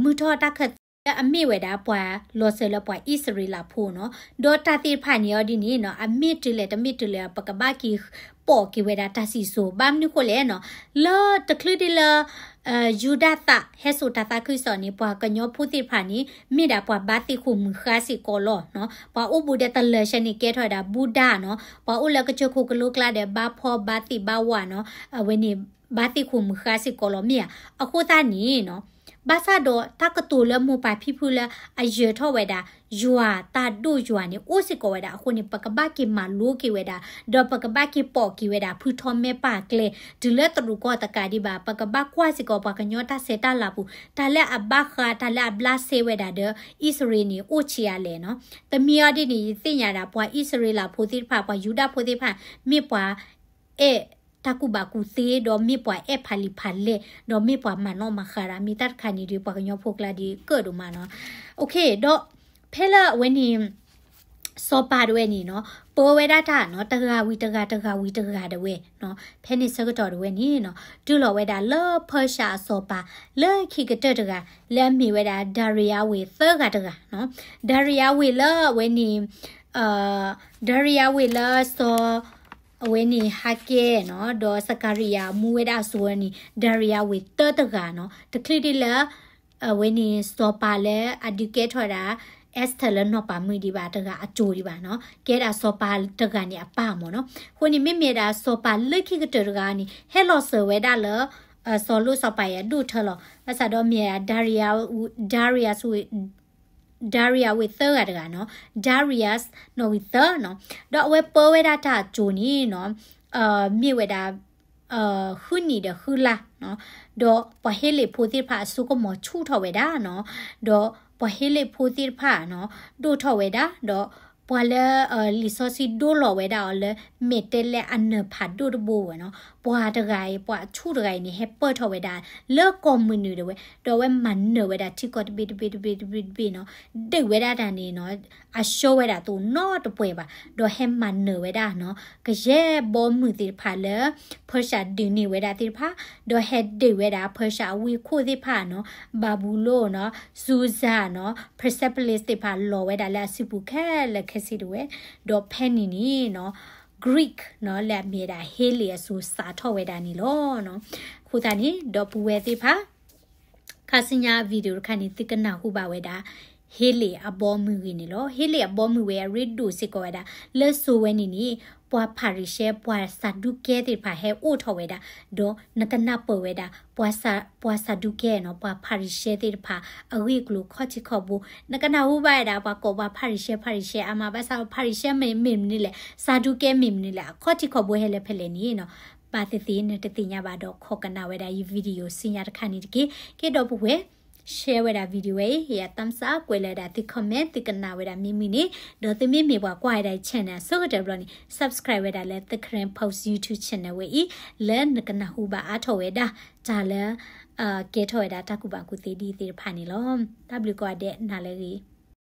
မုၢ်ထီၣ်တၢ်ခၢၣ်သး လၢအမ့ၢ်ဝဲဒၣ်ပှၤလီၤစၢၤလၢပှၤအံၣ်စရ့လးဖိနီၤ, ဒီးတၢ်သ့ၣ်တဖၣ်န့ၣ်အီၤဒ်န့ၣ်နီၤ အမ့ၢ်တုၤလဲၣ်တမ့ၢ်တုၤလဲၣ် ပကဘၣ်က့ၤပိာ်က့ၤဝဲဒၣ်တၢ်စံၣ်စိၤ ဘၣ်မနုၤဃိလဲၣ်နီၤ, လၢတချုးဒ်လၢ ယူဒၤသးဟဲစိာ်တၢ်သးခုကစီၣ်န့ၣ် ပှၤကညီဖိသ့ၣ်တဖၣ်န့ၣ် မ့ၢ်ဒၣ်ပှၤဘါသ့ၣ်ခိၣ်မုၢ်ဃါစ့ၢ်ကီးလီၤနီၤ, ပှၤအိၣ်ဘူးဒီးတလၢာ်ဆဲန့ၣ် ကဲထီၣ်ဝဲဒၣ်ဘူဒၤနီၤ, ပှၤအိၣ်လၢကစၢၢ်ခိၣ်ကလိကျါဒီး ဘါဖီဘါသ့ၣ်ဘါဝၣ်နီၤ, အဝဲန့ၣ် ဘါသ့ၣ်ခိၣ်မုၢ်ဃါစ့ၢ်ကီးလီၤမ့ၢ်ဧါ, အဃိသတးန့ၣ်နီၤ ဘၣ်ဆၣ်ဒီးတၢ်ကတိၤလၢမိၢ်ပၢ်ဖံဖုလၢအယၢၤထီၣ်ဝဲဒၣ် ယွၤတၢ်ဒိၣ်ယွၤန့ၣ် အိၣ်စ့ၢ်ကီးဝဲဒၣ်အဃိန့ၣ် ပကဘၣ်က့ၤမၤလိက့ၤဝဲဒၣ်, ဒီးပကဘၣ်က့ၤပိာ်က့ၤဝဲဒၣ် ဖုထီၣ်မဲာ်ပၢ်ကျဲ တုၤလၢတရူးကီၢ်တကးဒံးဘၣ်, ပကဘၣ်ကွၢ်စ့ၢ်ကီးပှၤကညီတၢ်ဆဲးတၢ်လၤပူၤ, တၢ်လၢအဘၣ်ဃး တၢ်လၢအဘျးစဲဝဲဒၣ်ဒီး အံၣ်စရ့လးန့ၣ် အိၣ်ဆံးအါလဲၣ်နီၤ. တမံၤအီၤဒ်န့ၣ် ယသ့ၣ်ညါဒၣ်ပှၤအံၣ်စရ့လးဖိသ့ၣ်တဖၣ် ပှၤယူဒၤဖိသ့ၣ်တဖၣ် မ့ၢ်ပှၤ အဲၣ်တၢ်ကူၣ်ဘၣ်ကူၣ်သ့ ဒီးမ့ၢ်ပှၤအဲၣ်ဖးလံာ်ဖးလဲၢ် ဒီးမ့ၢ်ပှၤမၤနီၣ်မၤဃါတၢ် မ့ၢ်တၢ်တခါန့ၣ်ဒီး ပှၤကညီဖိကျါဒီးကၢၣ်ဒိၣ်မးနီၤ. ဒီးဖဲလၢအဝဲန့ၣ် စီၤပၤတဝဲန့ၣ်နီၤ ပၢဝဲဒၣ်တၢ်နီၤ တဂၤဝံၤတဂၤ တဂၤဝံၤတဂၤတဝဲနီၤ ဖဲန့ၣ်ဆၢကတီၢ်တဝဲန့ၣ်နီၤ တုၤလီၤဝဲဒၣ်လၢ Persia အစီၤပၤ လၢခံကတၢၢ်တဂၤ လၢအမ့ၢ်ဝဲဒၣ် Daria ဝ့ၢ်သၢဂၤတဂၤနီၤ. Daria ဝ့ၢ်လၢအဝဲန့ၣ် Daria ဝ့ၢ်လၢစီၤ အဝဲန့ၣ် ဟါကဲနီၤ ဒီးစကၤရံယၤ မူဝဲဒၣ်အစိၤဝဲန့ၣ် Daria ဝ့ၢ်သၢတဂၤနီၤ. တချုးဒ်လၢ အဝဲန့ၣ် စီၤပၤလၢအဒုးကဲထီၣ်ဒၣ် Esther လၢနီၢ်ပၤမုၣ်ဒံးဘၣ်တဂၤအစိၤဒံးဘၣ်နီၤ. ကဲဒၣ်စီၤပၤတဂၤန့ၣ်အပၢ်မ့ၢ်နီၤ. အဃိန့ၣ် မ့မ့ၢ်ဒၣ်စီၤပၤလၢခံကတၢၢ်တဂၤန့ၣ် ဟဲလီၤစၢၤဝဲဒၣ်လၢ စီၤလိၣ်စီၤပၤယၤဒိၣ်ထၢလီၤ. ဘၣ်ဆၣ်ဒီးမ့ၢ်ဒၣ် Daria Darius ဝ့ၢ် Daria ဝ့ၢ်သၢဂၤတဂၤနီၤ. Darius နီၣ်ဂံၢ်သၢနီၤ. ဒီးအဝဲပၢဝဲဒၣ်တၢ်အစိၤန့ၣ်နီၤ မ့ၢ်ဝဲဒၣ် ဃုနံၣ်ဒီးဃုလါနီၤ. ဒီးပှၤဟ့လ့ၣ်ဖိသ့ၣ်တဖၣ်အစိကမီၤဆူၣ်ထီၣ်ဝဲဒၣ်နီၤ. ဒီးပှၤဟ့လ့ၣ်ဖိသ့ၣ်တဖၣ်နီၤ ဒိၣ်ထီၣ်ဝဲဒၣ် ဒီးပှၤလၢ လံာ်စီဆှံဒိလီၤဝဲဒၣ်အီၤလၢ မဲာ်တဲးလဲးအနၢၤဖးဒိၣ်တဘိဝဲနီၤ. ပှၤတဂၤအံၤ ပှၤဆူၣ်တဂၤအံၤန့ၣ် ဟဲပၢၢ်ထီၣ်ဝဲဒၣ် လၢကီၢ်မုၢ်နုာ်ဒၣ်ဝဲ, ဒီးအဝဲမၤနၢၤဝဲဒၣ်ထံကီၢ်တဘ့ၣ်တဘ့ၣ်တဘ့ၣ်တဘ့ၣ်တဘ့ၣ်နီၤ. ဒုးဝဲဒၣ်တၢ်န့ၣ်နီၤ အဆှၢဝဲဒၣ်တအိၣ်နီတပှဲၤဘၣ်. ဒီးဟဲမၤနၢၤဝဲဒၣ်နီၤ ကယဲၢ်ဘီမုၢ်သ့ၣ်တဖၣ်လၢ Persia ဒုးန့ၢ်ဝဲဒၣ်သ့ၣ်တဖၣ်, ဒီးဟဲဒုးဝဲဒၣ် Persia အဝ့ၢ်ခိၣ်သ့ၣ်တဖၣ်နီၤ, ဘၤဘူလိၣ်နီၤ, Susa နီၤ, Persepolis သ့ၣ်တဖၣ်လီၤဝဲဒၣ်လၢအစုပူၤခဲလၢာ်ခဲဆ့ဒၣ်ဝဲ, ဒီးဖဲန့ၣ်န့ၣ်နီၤ Greek နီၤ လၢအမ့ၢ်ဒၣ် ဟ့လ့ၣ်အစိၤစးထီၣ်ဝဲဒၣ်န့ၣ်လီၤ. အဃိသတးန့ၣ် ဒီပုၢ်ဝဲၢ်သ့ၣ်တဖၣ် ခါဆူညါ video တခါန့ၣ် သုကနၢ်ဟူဘၣ်ဝဲဒၣ် ဟ့လ့ၣ်အဘီအမုၢ်ဂ့ၤန့ၣ်လီၤ. ဟ့လ့ၣ်အဘီအမုၢ်ဝဲအရ့ဒိၣ်စ့ၢ်ကီးဝဲဒၣ် လၢစိၤဝဲန့ၣ်န့ၣ် ပှၤဖၤရံၤၡဲ ပှၤစၤဒူးကဲသ့ၣ်တဖၣ်ဟဲအိၣ်ထီၣ်ဝဲဒၣ်, ဒီးနကနၢ်ပၢၢ်ဝဲဒၣ် ပှၤစၤဒူးကဲနီၤ ပှၤဖၤရံၤၡဲသ့ၣ်တဖၣ် အဂ့ၢ်အကျိၤခီၣ်ထံးခီၣ်ဘိ, နကနၢ်ဟူဘၣ်ဝဲဒၣ် ပှၤကိးပှၤဖၤရံၤၡဲ ဖၤရံၤၡဲအါမး ဘၣ်ဆၣ်ဒီး ဖၤရံၤၡဲမ့ၢ်မနုၤလဲၣ်, စၤဒူးကဲမ့ၢ်မနုၤလဲၣ်, အခီၣ်ထံးခီၣ်ဘိဟဲလၢဖဲလဲၣ်န့ၣ်နီၤ ဘၣ်သ့ၣ်သ့ၣ် နတသ့ၣ်ညါဘၣ်ဒီး ခိးကနၣ်ဝဲဒၣ်ယ video ဆူညါတခါန့ၣ်တက့ၢ်. ကဲဒီပုၢ်ဝဲၢ် share ဝဲဒၣ် video ဝဲအံၤ ယ thumbs up ကွဲးလၢဒၣ်သု comment သုကနၣ်ဝဲဒၣ်မ့ၢ်မုာ်န့ၣ်, ဒီးသုမ့မ့ၢ်ပှၤကွၢ်ဝဲဒၣ် channel အဆိကတၢၢ်တဘျီန့ၣ် subscribe ဝဲဒၣ်လၢ The Karen Post YouTube channel ဝဲအံၤ လၢနကနၢ်ဟူဘၣ်အါထီၣ်ဝဲဒၣ် တၢ်လၢ ကဲထီၣ်ဝဲဒၣ်တၢ်ကူၣ်ဘၣ်ကူၣ်သ့ဒ်သ့ၣ်တဖၣ်န့ၣ်လီၤ. တၢ်ဘျုးကိးဂၤဒဲး နၤလၢအဂ့ၤ.